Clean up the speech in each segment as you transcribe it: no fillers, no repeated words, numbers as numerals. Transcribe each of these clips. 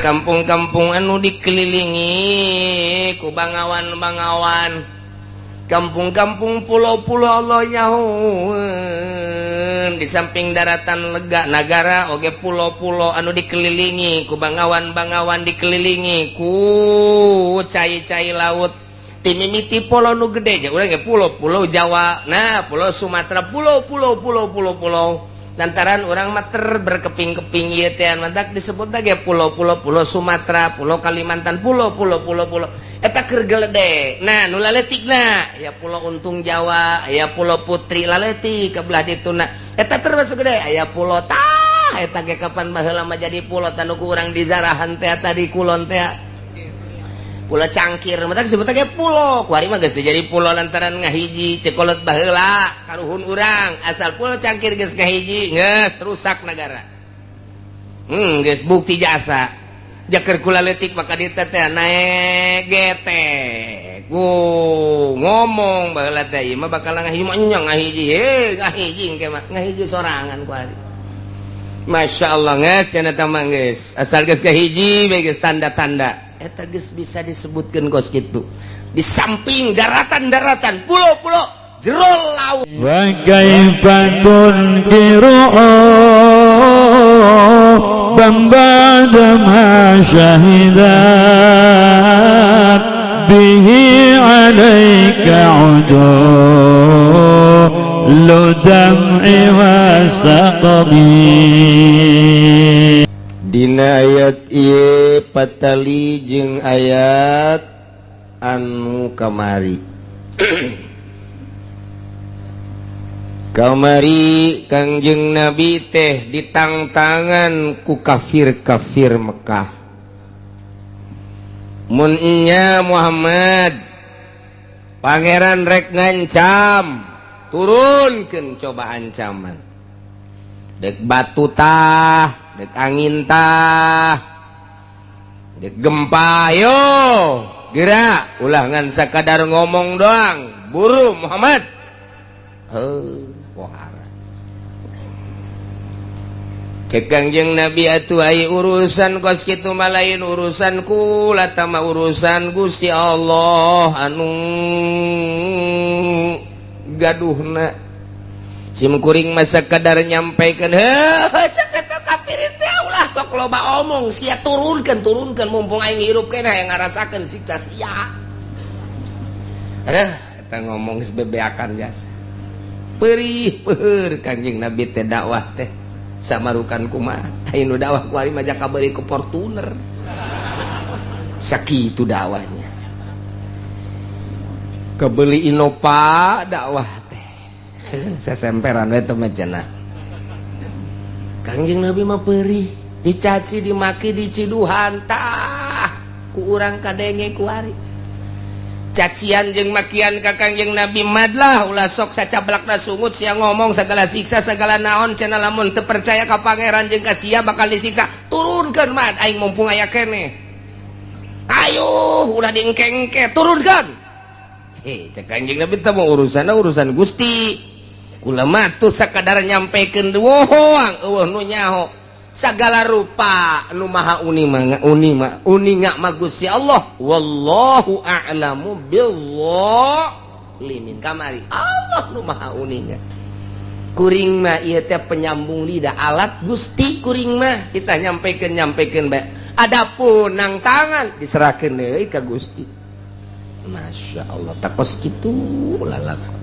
Kampung-kampung anu dikelilingi ku bangawan-bangawan, kampung-kampung, pulau-pulau Allah nyahoeun. Di samping daratan lega nagara oge pulau-pulau anu dikelilingi ku bangawan-bangawan, dikelilingi ku cai-cai laut. Timimiti pulau nu gede ja urang ge pulau, Pulau Jawa, nah, Pulau Sumatera, pulau pulau pulau pulau pulau. Lantaran urang mah ter berkeping-keping ieu teh, mantak disebut lagi pulau-pulau, Pulau Sumatera, Pulau Kalimantan, pulau pulau pulau pulau eta keur gelede. Nah, nu laletikna ya Pulau Untung Jawa, ya Pulau Putri, laletik ke belah dituna eta termasuk gede. Aya pulau tah eta ge kapan baheula mah jadi pulau tanu ku urang di zarahan teh tadi kulon teh, Pulau Cangkir, matak disebut ge pulau. Kuari mah geus jadi pulau lantaran ngahiji. Cek kolot baheula karuhun urang, asal Pulau Cangkir geus ngahiji, geus rusak negara. Geus bukti jasa jaker kula leutik maka dieu teh naek getek. Ku ngomong baheula teh, ieu mah bakal ngahiji mah nya ngahiji, heh, ngahiji engke mah ngahiji sorangan kuari. Masya Allah, geus cenah teh mah geus asal geus ngahiji bae geus tanda-tanda eta geus bisa disebutkeun kos kitu. Di samping daratan-daratan, pulau-pulau, jero laut. وكيف تنكر بعد ما شهدت به عليك عدول دمع وسقم. Dina ayat ieu patali jeung ayat anu kamari. Kamari Kangjeng Nabi teh ditangtangan ku kafir-kafir Mekah. Mun nya Muhammad, Pangeran rek ngancam, turunkeun coba ancaman. Dek batu tah, dek angin tah, dek gempa, yo gerak, ulah ngan sakadar ngomong doang, buru Muhammad. Heuh, pohara. Cek Kangjeng Nabi, atuh ai urusan kos kitu mah lain urusan kula tama, urusan Gusti Allah anu gaduhna. Sim kuring mah sakadar nyampaikan. Heuh, cek eta kafir teh, ulah sok loba omong sia, turunkeun, turunkeun, mumpung aing hirup keneh yang ngarasakeun siksa sia. Aduh, eta ngomong geus bebeakan jasa perih peur. Kanjeng Nabi teh dakwah teh samarukan kumaha, aya nu dakwah kuari mah kabari ke Fortuner, sakitu dakwahnya, kebeli Innova dakwah teh, sesemperan we teh mah cenah. Kangjeng Nabi mah perih dicaci, dimaki, diciduhan. Tah, ku urang kadenge kuari cacian jeung makian ka Kangjeng Nabi. Madlah, ulah sok sacablakna sungut sia ngomong segala siksa segala naon cenah. Lamun teu percaya ka Pangeran jeung ka sia bakal disiksa, turunkeun mad aing mumpung aya keneh. Ayo, ulah diengke-engke, turunkan. Hei, cek Kanjeng Nabi teh mau urusan urusan Gusti, kula mah tuh sakadar nyampekeun doang, eueuh nu nyaho segala rupa. Nu maha uni mah, uni mah uninga mah Gusti Allah. Wallahu a'lamu bizzalimin. Kamari Allah nu maha uninga, kuring mah ieu teh penyambung lidah, alat Gusti kuring mah. Kita nyampaikan, nyampaikan bae, adapun nang tangan diserahkeun deui ka Gusti. Masya Allah, takos kitu lalakon.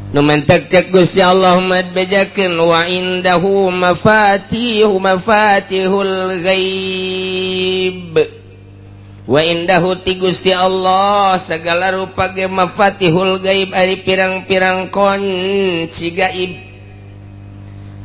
Nu mentek cek Gusti Allah mad bejakeun, wa indahu mafatihu mafatihul ghaib. Wa indahu ti Gusti Allah segala rupa ge mafatihul gaib, ari pirang-pirang kunci gaib.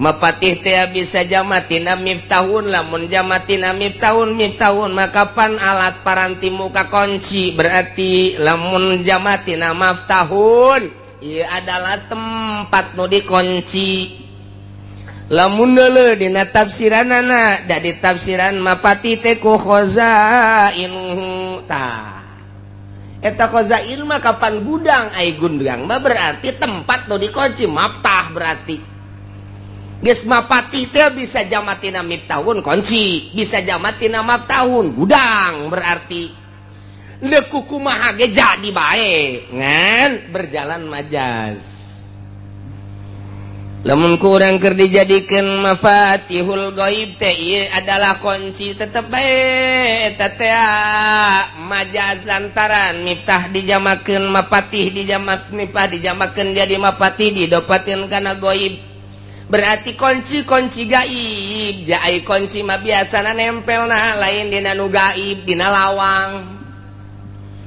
Mapatih teh bisa jamatina miftahun. Lamun jamatina miftahun, miftahun maka pan alat paranti muka kunci. Berarti lamun jamatina maftahun, ieu adalah tempat nu dikunci. Lamun deuleu dina tafsiranana, da ditafsiran mapati teh ku khazainuhu. Tah, eta khazain mah kapan gudang, ai gudang mah berarti tempat nu dikunci, maftah berarti. Geus mapatih teh bisa jamak tina miftahun kunci, bisa jamak tina maftahun gudang. Berarti deuk kumaha ge jadi bae, ngan berjalan majaz. Lamun kurang keur dijadikan mafatihul gaib teh ieu adalah kunci, tetep bae eta teh majaz, lantaran miftah dijamakeun mapatih, dijamak miftah dijamakeun jadi mapatih, diidopatkeun kana gaib, berarti kunci-kunci gaib. Jai kunci mah biasana nempelna lain dina nu gaib, dina lawang.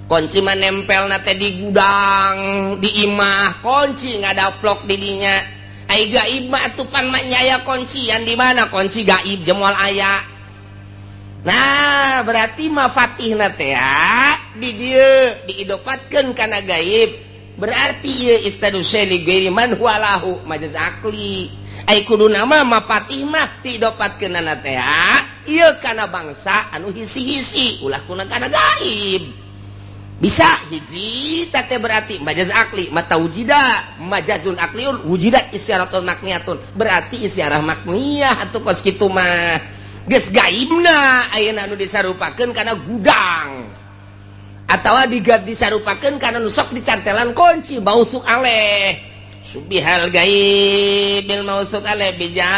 Kunci mah nempelna teh di gudang, di imah, kunci ngadaplok di dinya. Ai gaib mah atupan mah aya kuncian di mana kunci gaib jemual aya. Nah, berarti mafatihna teh di dieu diidopatkeun kana gaib, berarti ieu isnadu syai li ghairi man huwa lahu, majaz akli. Ai kudu nama mafatih mah diidopatkeunana teh ieu kana bangsa anu hisi-hisi, ulah kuna kana gaib. Bisa hiji teh berarti majaz akli mata wujida majazun akliun wujida isyaratun makniyatun, berarti isyarah makniyah atau kos kitu mah. Geus gaibna ayeuna anu disarupakeun kana gudang atawa digat disarupakeun kana nu sok dicantelan kunci mausuk aleh, syubbihal gaib bil mausuk aleh bijamil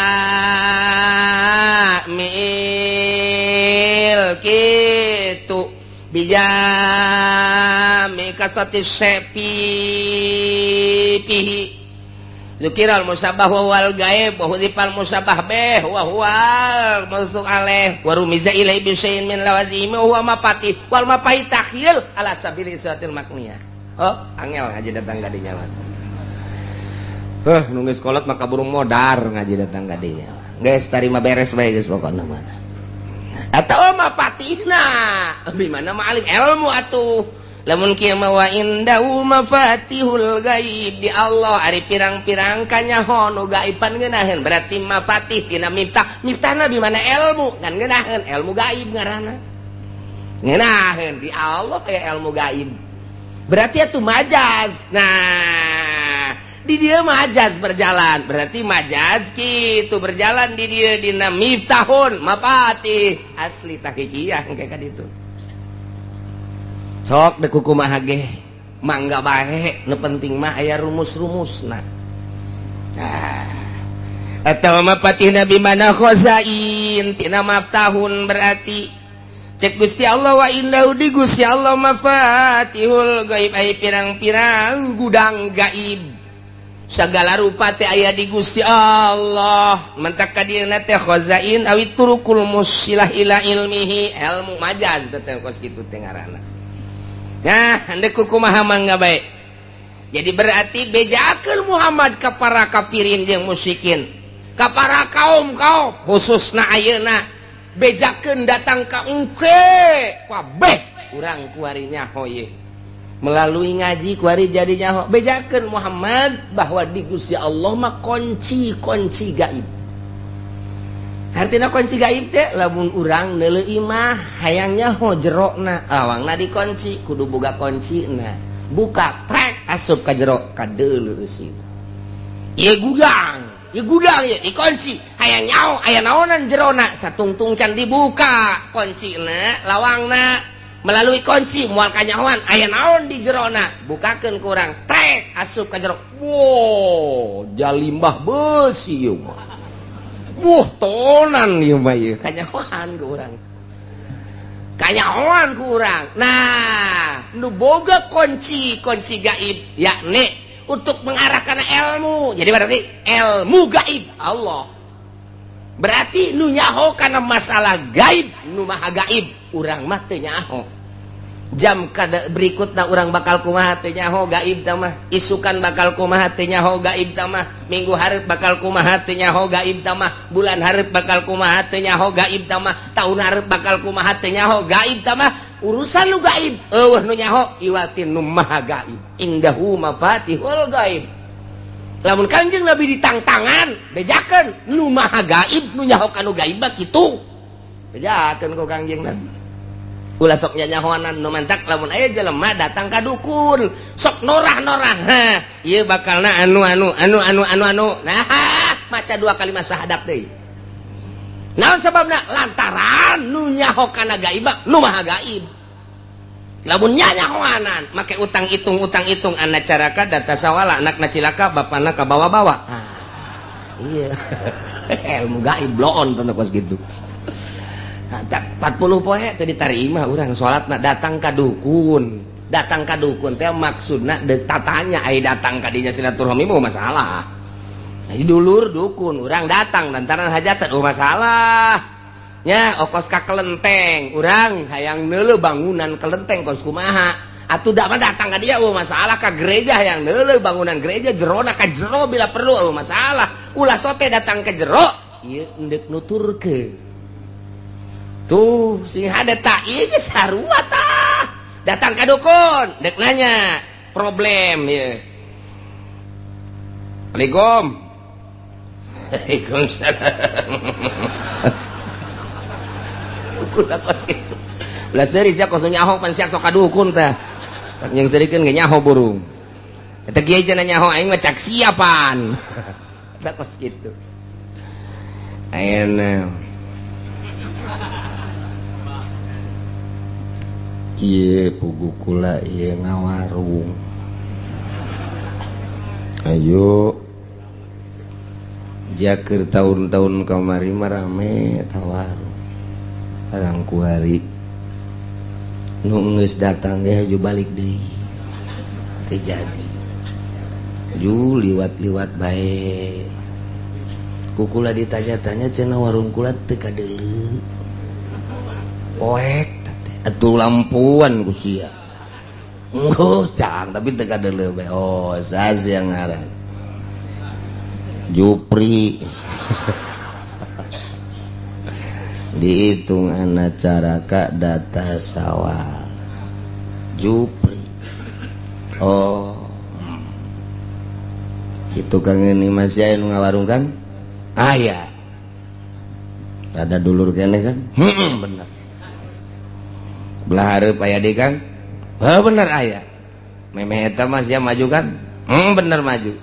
kitu, bijami kasati sepi pihi Zukiral musabah wa wal gaib wa hudifal musabah bih wa huwal mausuk alaih wa rumiza ilai bi syai'in min lawazimi wa huwa mapatih wal mapahi takhyil ala sabili isyatil makniyah. Oh, angel ngaji datang ka dinya mah. Heh, nu geus kolot maka burung modar ngaji datang ka dinya. Geus tarima beres bae geus pokona mah. Atau mapatihna di mana ma'alim ilmu atuh. Lamun kieu mah wa indahu mafatihul gaib, di Allah ari pirang-pirang kanyaho nu gaiban ngeunaheun, berarti mafatih tina miftah, miftahna di mana ilmu kan ngeunaheun ilmu gaib ngaranna, ngeunaheun di Allah aya ilmu gaib, berarti itu majaz. Nah, di dia majaz berjalan, berarti majaz gitu berjalan di dia dina miftahun mafatih asli tahqiqiyah kayak itu. Sok dek kumaha ge mangga bae, nu penting mah aya rumus-rumusna. Nah, atau mapatih nabi mana khazain tina maftahun, berarti cek Gusti Allah wa innahu di Gusti Allah mafatihul gaib, ai pirang-pirang gudang gaib segala rupa teh aya di Gusti Allah. Mentak ka dieuna teh khazain awi turukul musilah ila ilmihi, ilmu majaz teh kos kitu teh ngaranna. Nah, hendak kumaha mangga bae. Jadi berarti bejakeun Muhammad ka para kafirin jeung musyrikin, ka para kaum-kaum khususna ayeuna, bejakeun datang ka engke kabeh urang kuari nyaho ye. Melalui ngaji kuari jadi nyaho, bejakeun Muhammad bahwa di Gusti Allah mah kunci-kunci gaib. Artinya kunci gaib teh lamun urang neuleuh imah hayang nyaho jerokna, awangna dikunci, kudu boga kuncina, buka trek asup ka jero kadeuleu eusi. Ieu gudang, ieu gudang ieu dikunci, hayang nyaho aya naonan jerona, satungtung can dibuka kuncina lawangna, melalui kunci moal kanyahoan aya naon di jerona. Bukakeun ku urang trek asup ka jero, wow, jalimbah beusi ieu mah. Wah, tonan ieu mah ieu, kanyahoan ku urang. Kanyahoan ku urang. Nah, nu boga kunci, kunci gaib, yakni untuk mengarahkan ilmu. Jadi berarti ilmu gaib Allah. Berarti nu nyaho kana masalah gaib, nu maha gaib, urang mah teu nyaho. Jam kada berikutna urang bakal kumaha teu nyaho, gaib tah mah. Isukan bakal kumaha teu nyaho, gaib tah mah. Minggu hareup bakal kumaha teu nyaho, gaib tah mah. Bulan hareup bakal kumaha teu nyaho, gaib tah mah. Tahun hareup bakal kumaha teu nyaho, gaib tah mah. Urusan nu gaib euweuh nu nyaho iwatin nu maha gaib. Indahu mafatihul gaib. Lamun Kanjeng Nabi ditangtangan, bejakeun nu maha gaib, nu nyaho kanu gaib mah kitu. Bejakeun ku Kangjeng Nabi. Ulah sok nyanyahoanan. Nu mantak lamun aya jelema datang ka dukun sok norah-norah, ha ieu bakalna anu anu anu anu anu anu, nah. Maca dua kalimat syahadat deui. Naon sababna? Lantaran nu nyaho kana gaib nu maha gaib. Lamun nyanyahoanan make utang hitung utang hitung anak caraka data sawala anakna cilaka bapana kabawa-bawa. Ah, iya. Ilmu gaib bloon teu kos kitu. 40 poe teu ditarima urang salatna datang ka dukun. Datang ka dukun teh maksudna deuk tatanya ai datang ka dinya silaturahmi mah masalah. Nah, dulur dukun urang datang lantaran hajatan oh masalah. Nya okos ka kelenteng urang hayang neuleuh bangunan kelenteng kos kumaha. Atuh da mah datang ka dia oh masalah ka gereja hayang neuleuh bangunan gereja jerona ka jero bila perlu oh masalah. Ulah sote datang ke jero ieu endek nuturkeun. Tuh sing hade tak ieu geus sarua tah. Datang ka dukun dek nanya problem ieu. Assalamualaikum. Waalaikumsalam. Dukun apa sih? Ulah seuri sia kos nyaho pan sia sok ka dukun tah. Tak yang serikeun ge nyaho burung. Eta kiai cenah nyaho aing mah cak siapan. Eta kos kitu. Ayeuna kieu pugu kula ieu ngawarung. Ayo jakeur tahun-tahun kamari mah rame tawarung. Barang kuari nu geus datang ge haju balik deui. Teu jadi. Ju liwat-liwat bae. Ku kula ditanya-tanya cenah warung kula teu kadeuleu. Poek atuh lampuan ku sia. Enggeus cang tapi teu kadeuleu bae. Oh, sas yang ngaran. Jupri. Dihitung anak caraka data sawal. Jupri. Oh. Itu kang ini masih aya nu ngawarung kan? Aya. Ada dulur kene kan? Heeh, bener. Belah hareup aya deui kan? Heuh bener aya. Memeh eta mah sia maju kan? Bener maju.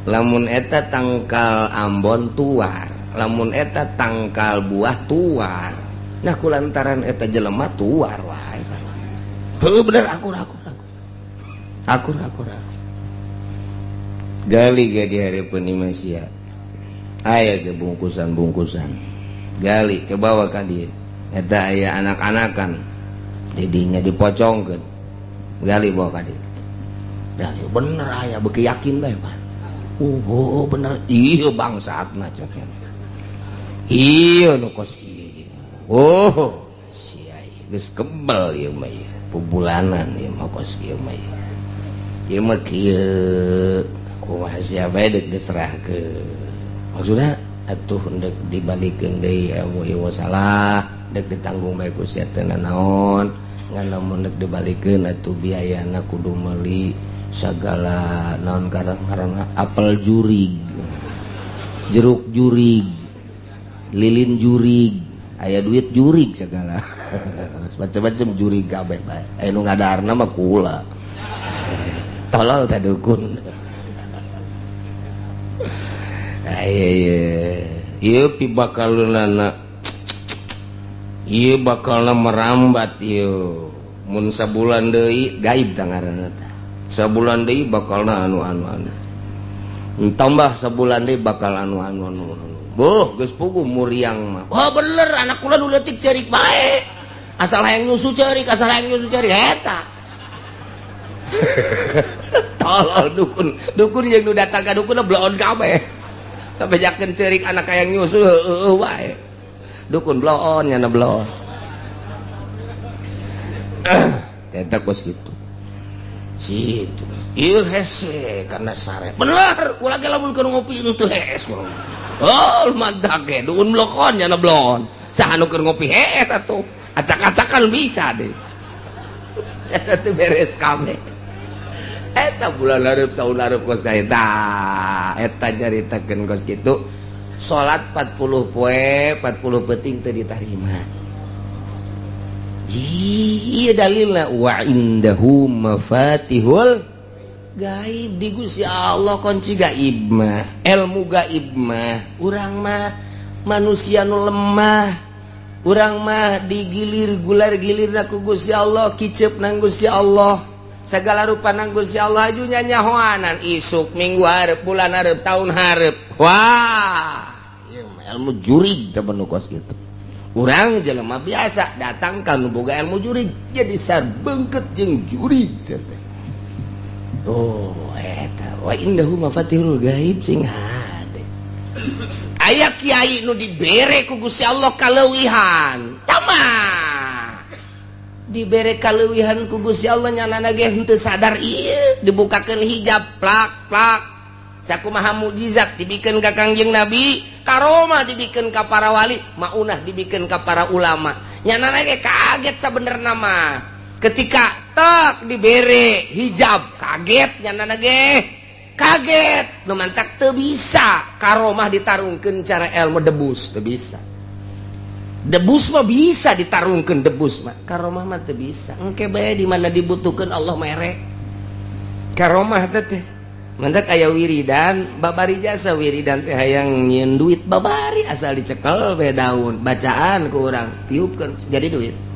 Lamun eta tangkal ambon tuar, lamun eta tangkal buah tuar. Nah kulantaran eta jelema tuar wae. Heuh bener akur akur akur. Akur akur akur. Gali ge di hareupeun imah sia. Aya ge bungkusan-bungkusan. Gali ke bawah ka dieu. Eta aya anak-anakan. Didinya dipocongkeun. Gali bawa ka dieu. Gali bener aya beuki yakin bae Pak. Oh, bener ieu bangsatna cek. Ieu nu kos kieu. Oh, sia geus kebel ieu mah ieu. Pubulanan ieu mah kos kieu mah ieu. Ieu mah kieu. Kumaha sia bae deuk diserahkeun. Maksudna atuh deuk dibalikeun deui ilmu ieu salah, deuk ditanggung bae ku sia teu nanaon. Ngan lamun deuk dibalikeun atuh biayana kudu meuli sagala naon karang-karangna apel jurig, jeruk jurig, lilin jurig, aya duit jurig segala. Macam-macam jurig kabeh bae. Aya nu ngadaharna mah kula. Tolol teh dukun. Ieu ieu pibakaleunana ieu bakalna merambat ieu. Mun sabulan deui gaib tah ngaranna teh. Sabulan deui bakalna anu anu anu. Tambah sabulan deui bakal anu anu anu. Boh geus puguh muriang mah. Wah bener anak kula nu leutik ceurik bae. Asal hayang nyusu ceurik, asal hayang nyusu ceurik eta. Tolol dukun, dukun jeung nu datang ka dukun bloon kabeh. Kabejakeun ceurik anak hayang nyusu heueuh wae. Dukun bloon nyana bloon. Eta kos kitu. Situ. Ieu hese karena sare. Bener, kula ge lamun keur ngopi teu hees. Oh, mantap ge, dukun blokon nyana bloon. Saha nu keur ngopi hees atuh. Acak-acakan bisa deh. Eta teu beres kabeh. Eta bulan hareup tahun hareup kos ka eta. Eta nyaritakeun kos kitu. Salat 40 poe, 40 peuting teu ditarima. Iya dalilna wa indahu mafatihul Gaib di Gusti Allah kunci gaib mah, ilmu gaib mah. Urang mah manusia nu lemah, urang mah digilir gular gilir ku Gusti Allah, kicep nang Gusti Allah, segala rupa nang Gusti Allah aju nyanyahoanan isuk, minggu hareup, bulan hareup, tahun hareup. Wah, ieu mah ilmu jurig teh nu kos kitu. Urang jelema biasa datang ka nu boga ilmu jurig jadi sarbengket jeung jurig teh. Oh, eta wa indahu mafatihul gaib sing hade. Aya kiai nu dibere ku Gusti Allah kaleuwihan. Tama. Dibere kaleuwihan ku Gusti Allah nyanana ge henteu sadar ieu, dibukakeun hijab plak plak. Sakumaha mukjizat dibikeun ka Kangjeng Nabi, karomah dibikeun ka para wali, maunah dibikeun ka para ulama. Nyanana ge kaget sabenerna mah. Ketika tak dibere hijab kaget nyanana ge kaget, nu mantak teu bisa karomah ditarungkeun cara ilmu debus, teu bisa. Debus mah bisa ditarungkeun, debus mah, karomah mah teu bisa. Engke bae di mana dibutuhkeun Allah mere karomah teh teh. Mantak aya wiridan babari jasa wiridan teh hayang nyieun duit babari asal dicekel bae daun bacaan ku urang tiupkeun jadi duit.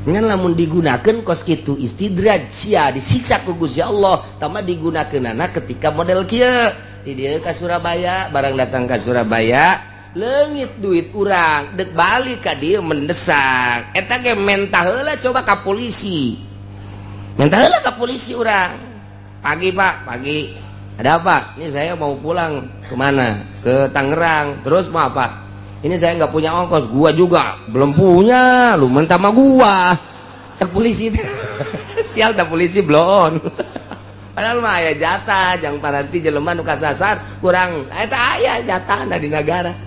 Ngan lamun digunakan kos kitu istidraj sia disiksa ku Gusti Allah. Tama digunakeunana ketika model kieu di dieu ka Surabaya, barang datang ka Surabaya leungit duit urang, dek balik ka dieu mendesak eta ge mentah heula coba ka polisi, mentah heula ka polisi urang. Pagi Pak, pagi, ada apa ini? Saya mau pulang. Kemana? Ke Tangerang. Terus mau apa? Ini saya nggak punya ongkos. Gua juga belum punya, lu mentah sama gua, cek polisi. Sial tak polisi bloon. Padahal mah aya jatah jang paranti jelema nu kasasar kurang eta aya jatah di negara.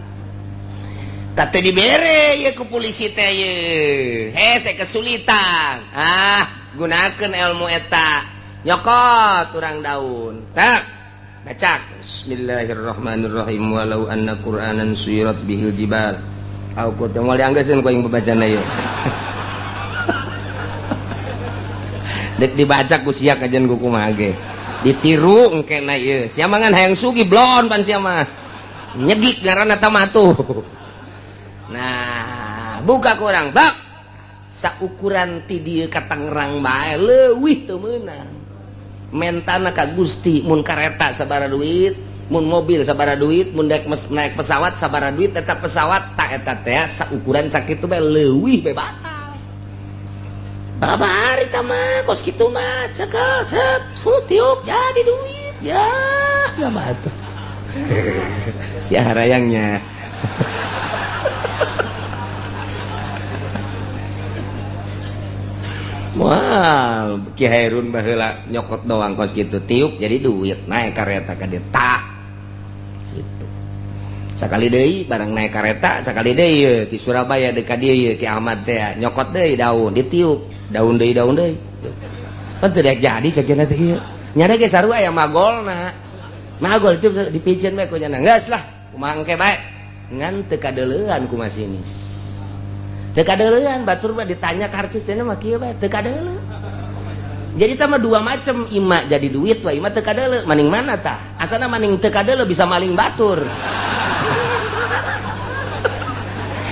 Tak teu dibere ye ku polisi teh ye. Hese kesulitan, ah gunakeun ilmu eta, nyokot urang daun tak baca bismillahirrahmanirrahim walau anna qur'anan suyirat bihil jibal au qut moal dianggeuskeun ku aing babacana ieu. Dek dibaca ku sia kajian ku kumaha ge ditiru engkena ieu sia mah ngan hayang sugih blon pan sia mah nyegik ngaranna tah mah tuh. Nah buka ku urang bak saukuran ti dieu ka Tangerang bae leuwih teu meunang. Mentana ka Gusti mun kareta sabara duit, mun mobil sabara duit, mun naik pesawat sabara duit, eta pesawat tak eta teh saukuran sakitu bae leuwih bae batal. Babari tah mah kos kitu mah cekel set tiup jadi duit ya mah atuh. Sia harayangnya. Wah, Ki Hairun baheula nyokot doang kos gitu tiup jadi duit naik kareta ka dieu tah gitu. Sakali deui barang naik kareta sakali deui ye ti Surabaya deuk ka dieu ye Ki Ahmad teh nyokot deui daun ditiup daun deui daun deui. Pan teu daek jadi cek teh ieu. Nyada ge sarua aya magolna. Magol itu dipiceun bae ku nya geus lah kumaha engke bae. Ngan teu kadeuleuan ku masinis. Teu kadeuleuan batur mah ditanya karcis teh mah kieu bae teu kadeuleu. Jadi tah mah dua macam, ima jadi duit wa ima teu kadeuleu, maning mana tah? Asana maning teu kadeuleu bisa maling batur.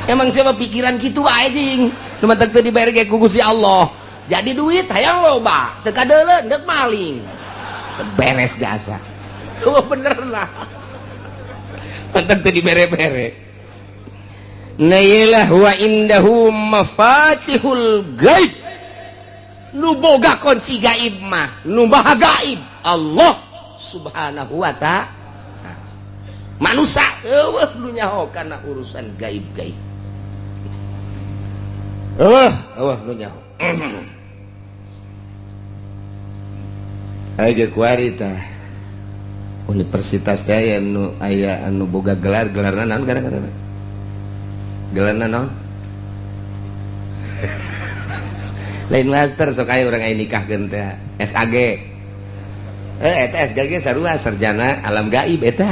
Emang siapa pikiran kitu wae jing. Nu mantak teu dibayar ge ku Gusti Allah. Jadi duit hayang loba, teu kadeuleu deuk maling. Beres jasa. Oh bener lah. Mantak teu dibere-bere. Nailah wa indahu mafatihul gaib. Nu boga kunci gaib mah, nu maha gaib Allah Subhanahu wa ta'ala. Manusia eueuh nu nyaho kana urusan gaib-gaib. Eueuh, eueuh nu nyaho. Aya kuari tah. Universitas teh aya nu aya anu boga gelar, gelarna naon gara-gara? Gelarna naon? Lain master sok aya urang aya nikahkeun teh SAG. Eta SAG sarua sarjana alam gaib eta.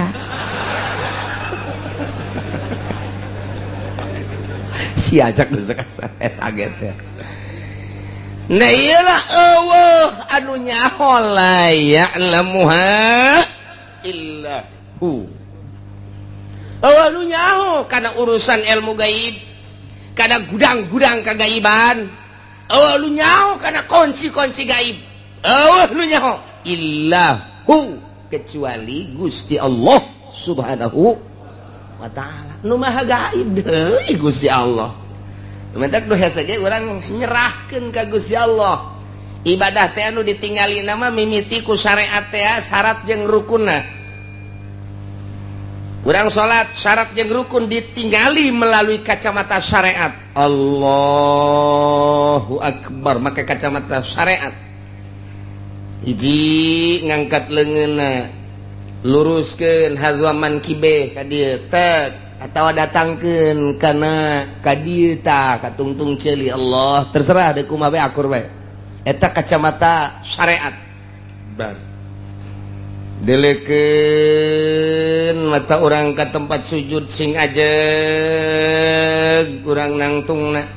Si ajak nu sok SAG teh. Nah iyalah eueuh anu nyaho la ya'lamuha illa hu. Eueuh nu nyaho kana urusan ilmu gaib, kana gudang-gudang kagaiban. Eueuh nu nyaho kana kunci-kunci gaib. Eueuh nu nyaho illa hu, kecuali Gusti Allah Subhanahu wa ta'ala. Nu maha gaib deui Gusti Allah. Mentak nu hese ge urang nyerahkeun ka Gusti Allah. Ibadah teh anu ditinggali nama mimiti ku syariat teh syarat jeung rukunna. Urang salat syarat jeung rukun ditinggali melalui kacamata syariat. Allahu akbar, make kacamata syariat. Hiji ngangkat leungeunna, luruskeun hadza mankibe ka dieu tek atau datangkeun kana ka dieu tah ka tungtung ceuli Allah, terserah deuk kumaha bae akur bae. Eta kacamata syariat. Bar delekeun mata urang ka tempat sujud sing ajeg urang nangtungna.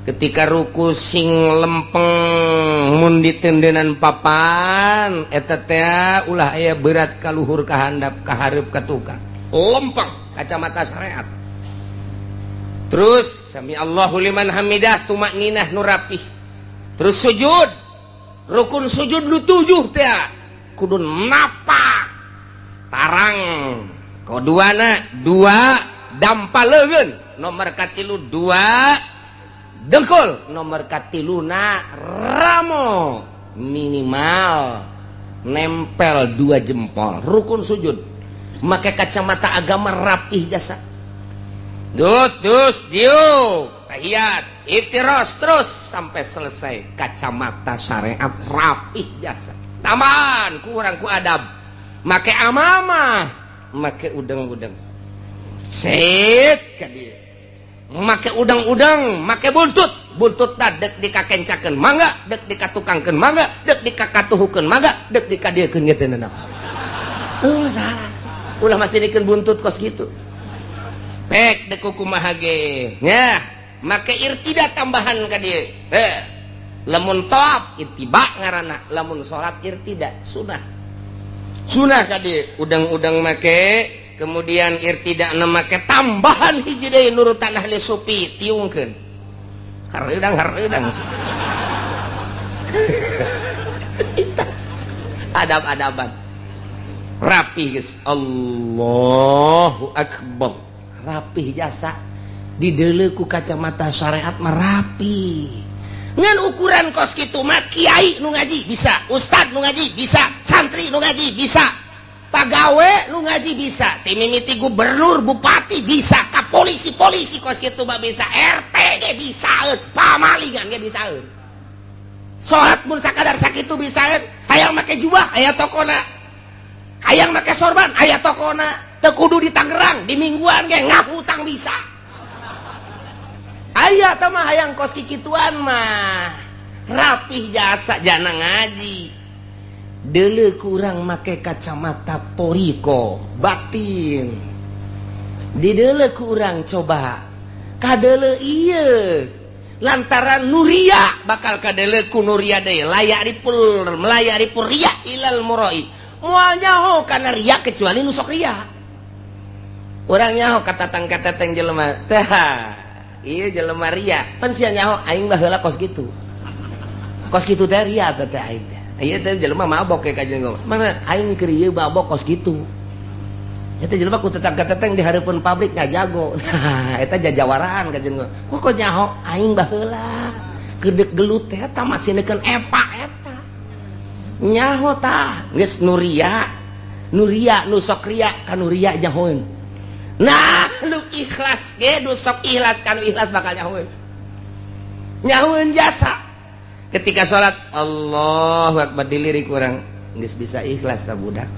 Ketika ruku sing lempeng mun ditendenan papan eta teh ulah aya berat ka luhur ka handap ka hareup ka tukang. Lempeng kacamata syariat. Terus sami Allahu liman hamidah tumakninah nu rapih. Terus sujud, rukun sujud nu 7 teh kudu napak tarang koduana 2 dampa leungeun, nomor katilu 2 dengkul, nomor katiluna ramo minimal nempel 2 jempol. Rukun sujud make kacamata agama rapih jasa. Dut dus diuk tahiyat itiros terus sampai selesai kacamata syariat rapih jasa. Tambahan kurang ku adab make amamah, make udang-udang set ka dieu, make udang-udang, make buntut, buntut dek dikakencakeun mangga, dek dikatukangkeun mangga, dek dikakatuhukeun mangga, dek dikadiekeun ge teu nanaon. Oh salah, ulah masih dikeun buntut kos gitu. Pek dek kumaha ge nya, make irtida tambahan ka dieu. Lamun tawaf ittiba ngaranna, lamun salat irtida sunah. Sunah ka dieu udang-udang make, kemudian irtida na make tambahan hiji deui nurutan ahli sufi tiungkeun. Hareudang hareudang. Adab-adaban. Rapih geus. Allahu akbar. Rapih jasa dideuleu ku kacamata syariat mah rapi. Ngan ukuran kos kitu mah kiai nu ngaji bisa, ustad nu ngaji bisa, santri nu ngaji bisa, pagawe nu ngaji bisa, ti mimiti gubernur, bupati bisa, ka polisi-polisi kos kitu mah bisa, RT ge bisaeun, pamalingan ge bisaeun. Salat mun sakadar sakitu bisaeun, hayang make jubah aya tokona, hayang make sorban aya tokona, teu kudu di Tangerang, di mingguan ge ngahutang bisa. Aya tah mah hayang kos kikituan mah rapih jasa jana ngaji. Deuleu kurang make kacamata toriko batin. Dideuleu kurang coba kadeuleu ieu lantaran nuria bakal kadeuleu ku nuria deui layak ripul melayak ripul ria ilal muroi. Moal nyaho kana ria kecuali nu sok ria. Urang nyaho katatang kateteng jelema teh. Iya jelema ria, pan sia nyaho aing baheula kos kitu. Kos kitu teh ria teh aing teh. Ieu teh jelema mabok ka jeung mana aing keur ieu mabok kos kitu. Eta jelema ku tetang kateteng di hareupeun pabrik ngajago. Nah, eta jajawaraan ka jeung kok nyaho aing baheula keur deuk gelut teh eta masih neukeun epa eta. Nyaho tah geus nu ria, nu ria nu sok ria ka nu ria nyahoeun. Nah, lu ikhlas ge nu sok ikhlas kan ikhlas bakal nyahoeun. Nyahoeun jasa. Ketika salat Allahu akbar dilirik urang geus bisa ikhlas ta budak.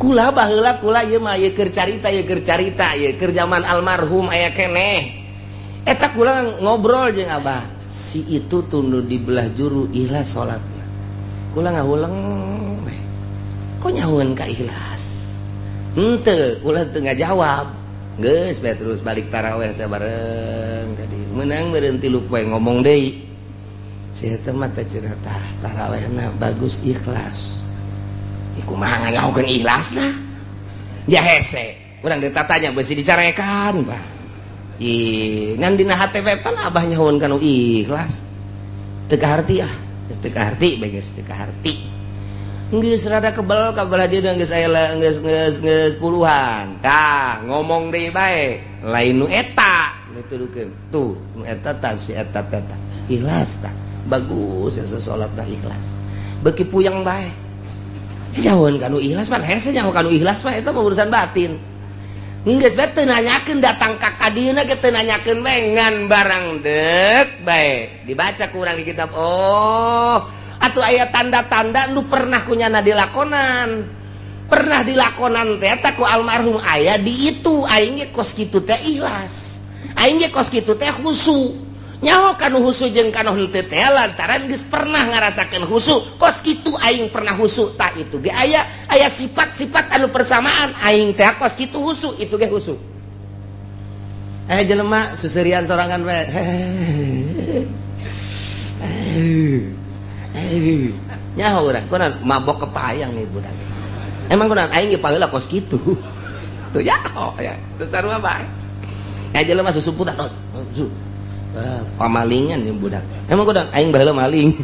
Kula baheula kula ieu mah ieu keur carita ieu keur carita ieu keur zaman almarhum aya keneh. Eta kula ngobrol jeung abah, si itu tunduh di belah juru ikhlas salatna. Kula ngahuleng we. Kok nyahoeun ka ikhlas? Henteu, kula teu ngajawab. Geus bae terus balik taraweh teh bareng tadi. Menang meureun 3 poe ngomong deui. Si eta mah teh cenah tah tarawehna bagus ikhlas. Ih, kumaha nganyahokeun ikhlasna? Ya hese. Urang ditatanya beusi dicarekan, Pak. Ih, ngan dina hate we pan abah nyahoeun kanu ikhlas. Teu kaharti ah, geus teu kaharti bae, geus teu kaharti. Geus rada kebel ka belah dieu, geus aya geus geus geus puluhan. Tah, ngomong deui bae, lain nu eta dituduhkeun. Tuh, nu eta tah si eta teh tah. Ikhlas tah. Bagus ya salatna ikhlas. Beuki puyeng bae. Jauhan kanu ikhlas pan hese nyaho kanu ikhlas mah eta mah urusan batin. Geus bae teu nanyakeun datang ka kadieuna ge teu nanyakeun bae, ngan barang deuk bae. Dibaca ku urang di kitab. Oh, atuh aya tanda-tanda nu pernah kunyana dilakonan. Pernah dilakonan teh eta ku almarhum aya di itu, aing ge kos kitu teh ikhlas. Aing ge kos kitu teh khusu. Nyaho kanu husu jeung kanu henteu teh lantaran geus pernah ngarasakeun husu. Kos kitu aing pernah husu, tah itu ge aya aya sifat-sifat anu persamaan aing teh kos kitu husu, itu ge husu. Eh, jelema susurian sorangan we. Nyaho urang kunaon mabok kepayang nih budak. Emang kunaon aing ge paheula kos kitu. Tuh nyaho ya. Tuh sarua bae. Eh, jelema susumputan, oh, su. Pamalingan yang budak. Emang kunaon aing baheula maling.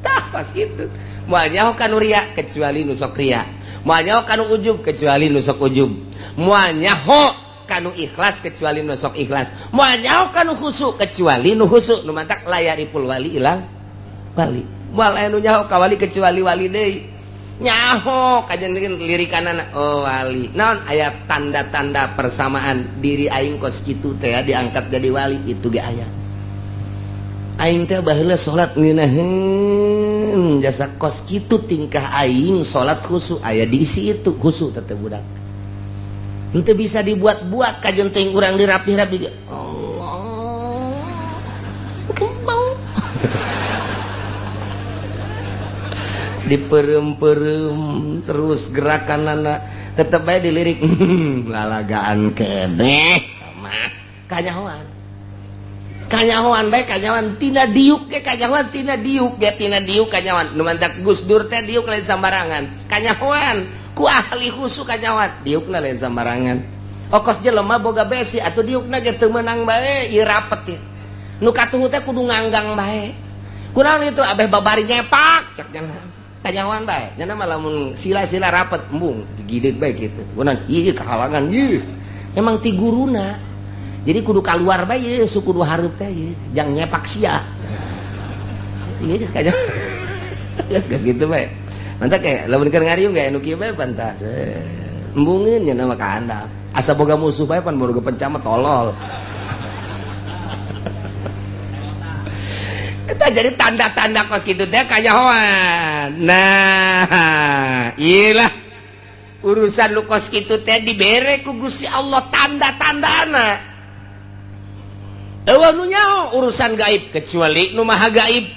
Tah pas kitu. Moal nyaho kanu ria kecuali nu sok ria. Moal nyaho kanu ujub kecuali nu sok ujub. Moal nyaho kanu ikhlas kecuali nu sok ikhlas. Moal nyaho kanu khusu kecuali nu khusu. Nu mantak la ya'riful wali illal wali. Moal aya nu nyaho ka wali kecuali wali deui. Nyaho kajian lirikanana, oh wali. Naon aya tanda-tanda persamaan diri aing kos kitu teh diangkat jadi wali, itu ge aya. Aing teh baheula salat ngeunaheun jasa kos kitu tingkah aing salat khusu aya diisi itu khusu teh budak. Henteu bisa dibuat-buat kajian teh urang dirapih-rapi. Allah. Oke, mau. Diperem-perem terus gerakan anak tetep aja dilirik lalagaan keneh mah kanyahoan kanyahoan bae, kanyahoan tina diuk ge, kanyahoan tina diuk ge, tina diuk kanyahoan. Nu mantak Gus Dur teh diuk lain sambarangan, kanyahoan ku ahli khusu, kanyahoan diukna lain sambarangan. Okos jelema boga besi atuh diukna ge teu meunang bae, ieu rapet ieu nu katuhu teh kudu nganggang bae. Kunaon itu abeh babari nyepak cek jangan kanyahoan bae nya mah, lamun sila-sila rapet embung digideg bae kitu. Kunaon ieu kahalangan ieu emang ti guruna, jadi kudu kaluar bae ieu, su kudu hareup teh ieu jang nyepak sia ieu geus kanyahoan geus geus kitu bae. Mantap kayak lamun keur ngariung ge anu kieu bae pantas embungeun nya mah ka handap asa boga musuh bae pan boga pencamat tolol. Eta jadi tanda-tanda kos kitu teh kanyahoan. Nah, iyalah urusan lu kos kitu teh dibere ku Gusti Allah tanda-tandana. Eueuh nu nyaho urusan gaib kecuali nu maha gaib.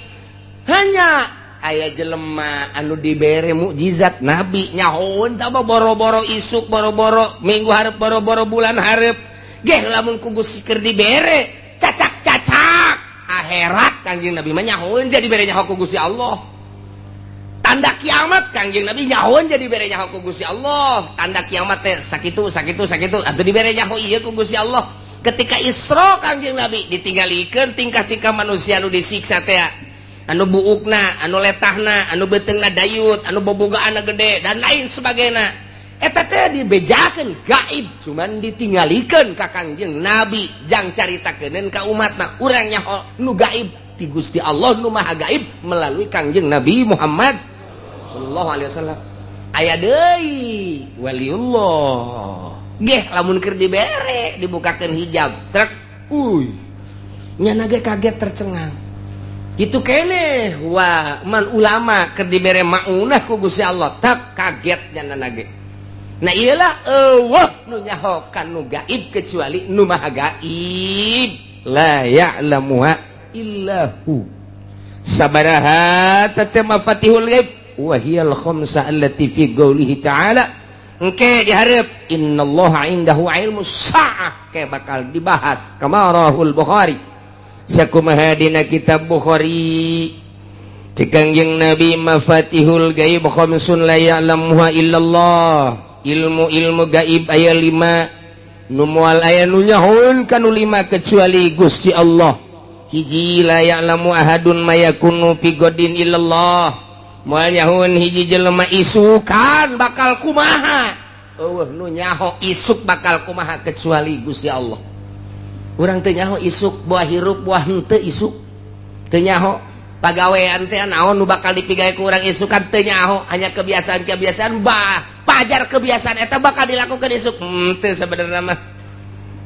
Hanya aya jelema anu dibere mukjizat nabi nyahoeun tah boro-boro isuk, boro-boro minggu hareup, boro-boro bulan hareup. Geh lamun ku Gusti keur dibere cacak-cacak akhirat Kangjeng Nabi mah nyahoeun jadi bere nyaho ku Gusti Allah. Tanda kiamat Kangjeng Nabi nyahoeun jadi bere nyaho ku Gusti Allah. Tanda kiamat teh sakitu sakitu sakitu atuh dibere nyaho ieu ku Gusti Allah. Ketika Isra Kangjeng Nabi ditinggalikeun tingkah-tingkah manusia anu disiksa teh, anu buukna, anu letahna, anu beuteungna dayut, anu bobogaanna gede dan lain sebagainya. Eta teh dibejakeun gaib, cuman ditinggalikeun ka Kangjeng Nabi jang caritakeun ka umatna. Urang nyaho nu gaib ti Gusti Allah nu maha gaib melalui Kangjeng Nabi Muhammad sallallahu alaihi wasallam. Aya deui waliullah geh lamun keur dibere dibukakeun hijab trek, uy nyana ge kaget tercengang kitu keneh. Wa man ulama keur dibere maunah ku Gusti Allah tak kaget nyana ge. Nah iyalah eueuh nu nyaho kanu gaib kecuali nu maha gaib. La ya'lamuha illa hu. Sabaraha tete mafatihul ghaib wa hiyal khamsa allati fi qoulihi ta'ala. Engke dihareup innallaha indahu ilmus saah, kayak bakal dibahas kama rahul Bukhari. Sakumaha dina kitab Bukhari, cek Kangjeng Nabi, mafatihul gaib khamsun la ya'lamuha illallah. Ilmu-ilmu gaib aya lima, nu moal aya nu nyahoeun kanu lima kecuali Gusti Allah. Hiji, la ya'lamu ahadun ma yakunu fi ghadin illallah. Moal nyahoeun hiji jelema isukan bakal kumaha. Euweuh nu nyaho isuk bakal kumaha kecuali Gusti Allah. Urang teu nyaho isuk buah hirup buah henteu, isuk teu nyaho. Pagawean teh naon nu bakal dipigawe ku urang isukan teu nyaho, hanya kebiasaan-kebiasaan bah pajar kebiasaan eta bakal dilakukan isuk teu. Sebenarnya mah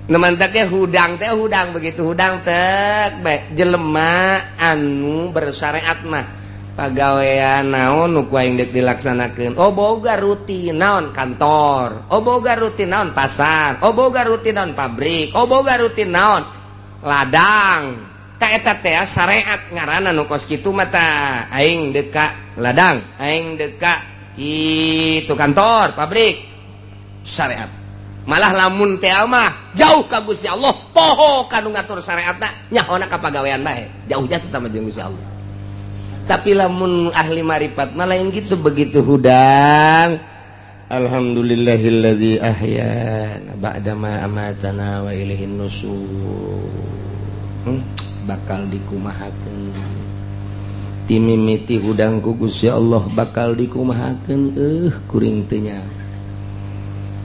nu mantaknya hudang teh hudang, begitu hudang teh bae. Jelema anu bersyariat mah pagawean naon nu ku aing deuk dilaksanakeun, oh boga rutin naon kantor, oh boga rutin naon pasar, oh boga rutin naon pabrik, oh boga rutin naon ladang. Ta eta teh syariat ngaranna. Nu kos kitu mah tah aing deuk ka ladang, aing deuk ka itu kantor, pabrik, syariat. Malah lamun teh mah jauh ka Gusti Allah, poho kanu ngatur syariatna, nyahona ka pagawean bae, jauh jasa sama jeung Gusti Allah. Tapi lamun ahli marifat mah lain gitu. Begitu hudang, alhamdulillahilladzi ahyana ba'dama amatana wa ilaihin nusur. Bakal dikumahakeun timimiti hudang ku Gusti Allah, bakal dikumahakeun, kuring teu nyaho.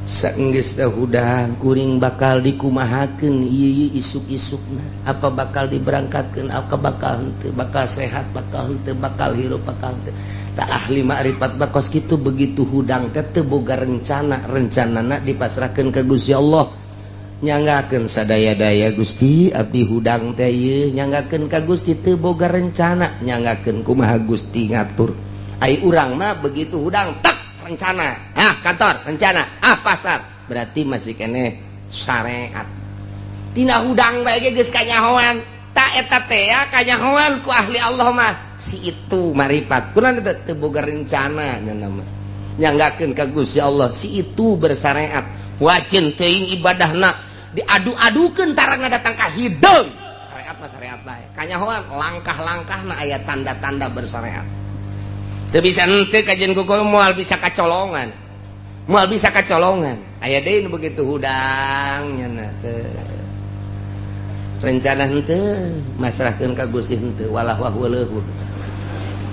Saenggeus hudang kuring bakal dikumahakeun ieu isuk-isukna, apa bakal diberangkatkeun, apa bakal henteu, bakal sehat bakal henteu, bakal hirup bakal henteu. Tak ahli makrifat bakos kitu, begitu hudang teh teu boga rencana, rencanana dipasrahkeun ka Gusti Allah. Nyanggakeun sadaya-daya, Gusti, abdi hudang teh ieu nyanggakeun ka Gusti, teu boga rencana, nyanggakeun kumaha Gusti ngatur. Ai urang mah begitu hudang tak rencana, ah kantor rencana, ah pasar, berarti masih keneh syariat. Tina hudang bae ge geus kanyahoan. Tak eta teh ya kanyahoan ku ahli Allah mah, si itu marifat kunaon teu teu boga rencana nya mah, nyanggakeun ka Gusti Allah. Si itu bersyariat, wajin teuing ibadahna, diadu-adukeun tarangna datang ka hideung. Syariat mah syariat bae, kanyahoan langkah-langkahna aya tanda-tanda bersyariat. Teu bisa henteu kajian kuku, moal bisa kacolongan, moal bisa kacolongan. Aya deui nu begitu hudang nya teu rencana henteu, masrahkeun ka Gusti henteu, walah wah leuheuh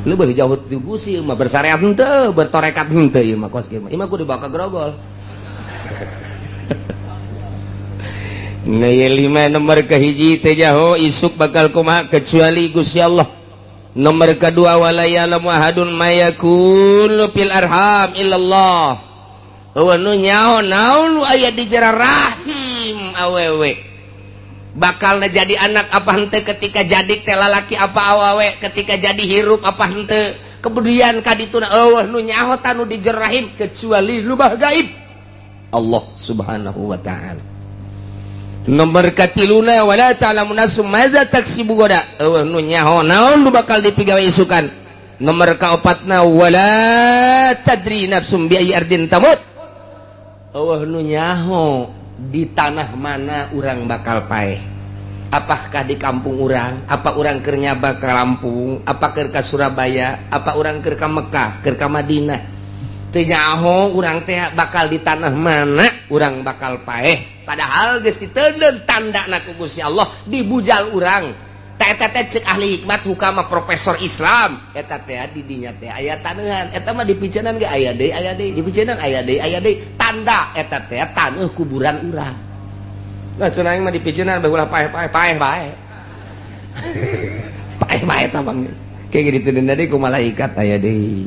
lu boleh jauh ti Gusti mah, bersyariat henteu, bertorekat henteu, ieu mah kos kieu mah, ieu mah kudu dibawa ka grogol. Nah, lima nomor kahiji, teu nyaho isuk bakal kumaha kecuali Gusti Allah. Nomor kedua, wala ya'lamu ahadun ma yakunu fil arham illallah. Euweuh nu nyaho naon nu aya di jero rahim awewe, bakal jadi anak apa henteu, ketika jadi teh lalaki apa awewe, ketika jadi hirup apa henteu, kemudian kadituna euweuh nu nyaho tanu di jero rahim kecuali lubah gaib Allah Subhanahu wa taala. Nomor katiluna, wala ta'lamu nafsum madza taksibu ghadan. Euweuh nu nyaho naon nu bakal dipigawe isukan. Nomor kaopatna, wala tadri nafsum bi ayyi ardin tamut. Euweuh nu nyaho di tanah mana urang bakal paeh, apakah di kampung urang, apa urang keur nyaba ke Lampung, apa keur ka Surabaya, apa urang keur ka Mekah, keur ka Madinah. Teu nyaho urang teh bakal di tanah mana urang bakal paeh, padahal geus diteundeun tandana ku Gusti Allah dibujal urang. Ta eta teh cek ahli hikmat hukama profesor Islam, eta teh di dinya teh aya taneuhan, eta mah dipiceunan ge aya deui, aya deui, dipiceunan aya deui, aya deui, tanda eta teh taneuh kuburan urang. Nah, cenah aing mah dipiceunan bae ulah paeh-paeh, paeh bae, paeh bae tah bang. Kayak gitu deui ku malaikat aya deui,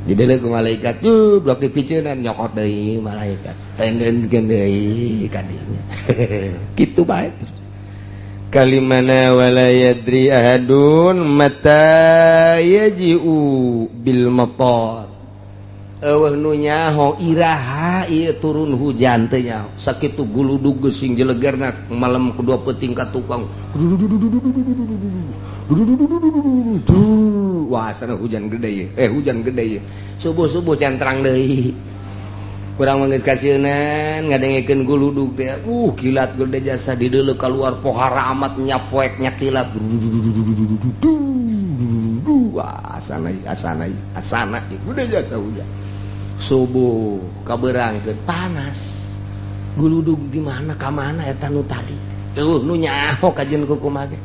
jadi ku malaikat tuh blok dipiceunan, nyokot deui malaikat, tendeunkeun deui kadinya, kitu bae terus. Kalimana, wala yadri ahadun mata yaji'u bil matar. Euweuh nu nyaho iraha ieu turun hujan, teu nyaho. Sakitu guludug geusing jelegerna malam kedua peuting ka tukang, wah sana hujan gede ye, hujan gede ye. Subuh-subuh centrang deui. Kurang mah geus kasieunan ngadengekeun guludug teh. Kilat gede jasa di deuleu keluar pohara amat nyapoek nyakilat. Wah, asana asana asana gede jasa hujan. Subuh kaberangkeun panas. Guludug di mana ka mana eta nu tadi. Tuh nu nyaho kajeun kumaha ge.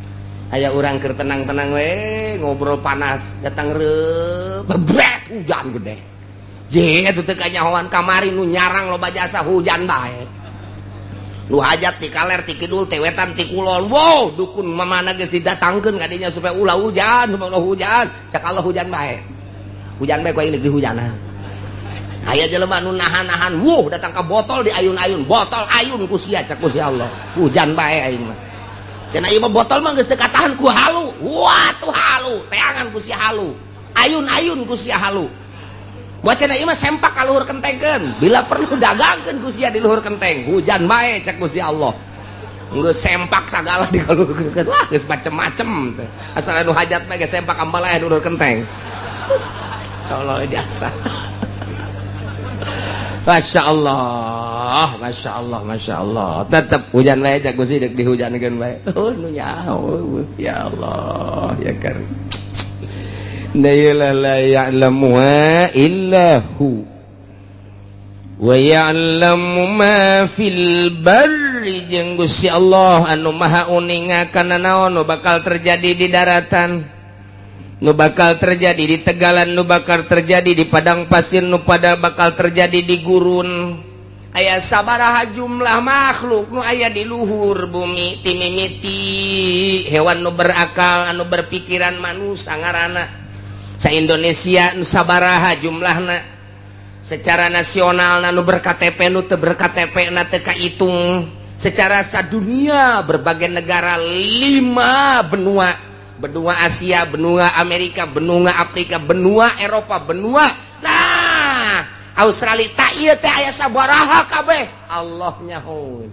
Aya urang keur tenang-tenang we ngobrol panas datang reup bebret hujan gede. Je itu teu kanyahoan kamari nu nyarang loba jasa hujan bae. Nu hajat ti kaler ti kidul ti wetan ti kulon. Wow, dukun mamana geus didatangkeun ka dinya supaya ulah hujan, supaya ulah hujan. Cak Allah hujan bae. Hujan bae ku aing deuk dihujanan. Aya jelema nu nahan-nahan, wuh datang ka botol di ayun-ayun, botol ayun ku sia cak ku si Allah. Hujan bae aing mah. Cenah ieu mah botol mah geus teu katahan ku halu. Wah tuh halu, teangan ku sia halu. Ayun-ayun ku sia halu. Buat cenah ieu mah sempak ka luhur kentengkeun. Bila perlu dagangkeun ku sia di luhur kenteng. Hujan bae cak ku si Allah. Geus sempak sagala di kaluhurkeun. Wah geus macem-macem teh. Asal anu hajat mah geus sempak ambalaya di luhur kenteng. Allah jasa. Masya Allah, Masya Allah, Masya Allah. Tetep hujan bae cak Gusti deuk dihujankeun bae. Oh nu nyaho. Ya Allah, ya Karim. La la ya'lamuha illa hu. Wa ya'lamu ma fil barri jeung Gusti Allah anu maha uninga kana naon nu bakal terjadi di daratan, nu bakal terjadi di tegalan, nu bakal terjadi di padang pasir, nu pada bakal terjadi di gurun. Aya sabaraha jumlah makhluk nu aya di luhur bumi timimiti hewan nu berakal anu berpikiran manusia ngaranna. Sa Indonesia nu sabaraha jumlahna secara nasional nu ber-KTP nu teu ber-KTP na teu kahitung, secara sadunia berbagai negara 5 benua, benua Asia, benua Amerika, benua Afrika, benua Eropa, benua nah Australia tak ieu teh aya sabaraha kabeh Allah nyahoeun.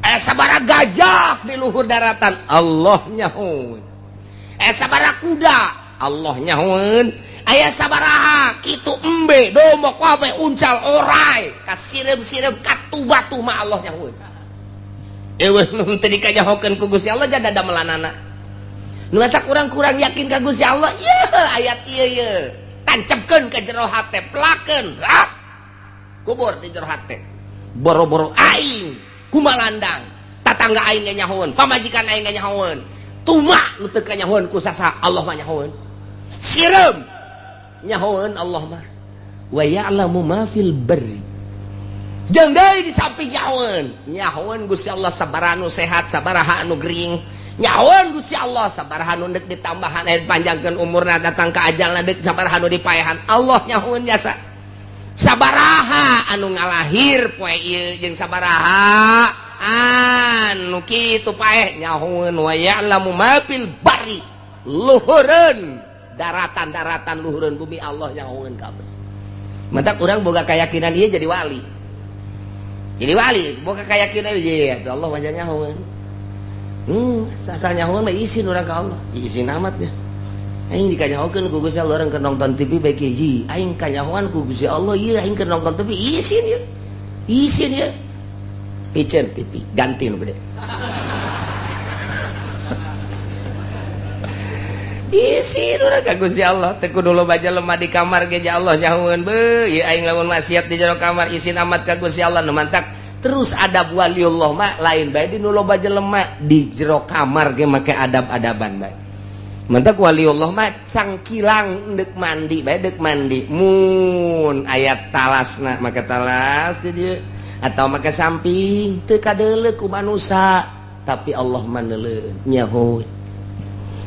Aya sabaraha gajah di luhur daratan Allah nyahoeun. Aya sabaraha kuda Allah nyahoeun. Aya sabaraha kitu embe domba kabeh uncal orai kasireum-sireum katu batu mah Allah nyahoeun. Eueuh nu teu dikanyahokeun ku Gusti Allah jada damelanana. Nu eta kurang-kurang yakin ka Gusti Allah, ieu ayat ieu ieu. Tancapkeun ka jero hate, pelakeun, rat. Kubur di jero hate. Boro-boro aing kumalandang, tatangga aing ge nyahoeun, pamajikan aing ge nyahoeun. Tuma nu teu kanyahoeun ku sasa Allah mah nyahoeun. Sireum nyahoeun Allah mah. Wa ya'lamu ma fil barri. Jeung deui di samping nyahoeun, nyahoeun Gusti Allah sabaraha nu sehat, sabaraha anu gering. Nyahoeun Gusti Allah sabaraha nu deuk ditambahan panjangkeun umurna datang ka ajalna deuk sabaraha nu dipaehan. Allah nyahoeun jasa. Sabaraha anu ngalahir poe ieu jeung sabaraha anu kitu paeh nyahoeun. Wa ya'lamu ma fil barri. Luhureun daratan-daratan luhureun bumi Allah nyahoeun kabeh. Mentak urang boga keyakinan ieu jadi wali. Jadi wali boga keyakinan ieu ya Allah wajah nyahoeun. Asal nyahoeun mah isin urang ka Allah. Isin amat ya. Aing dikanyahokeun ku Gusti Allah urang keur nonton TV bae hiji. Aing kanyahoan ku Gusti Allah ieu aing keur nonton TV isin ya. Isin ya. Piceun TV ganti nu gede. Isin urang ka Gusti Allah teu kudu loba jelema di kamar ge Allah nyahoeun beuh ieu aing lamun maksiat di jero kamar isin amat ka Gusti Allah nu mantak. Terus adab waliullah mah lain bae di nu loba jelema di jero kamar ge make adab-adaban bae. Mantak waliullah mah cangkilang deuk mandi bae deuk mandi mun aya talasna make talas di dieu atau make samping teu kadeuleu ku manusa tapi Allah mah neuleuh nyaho.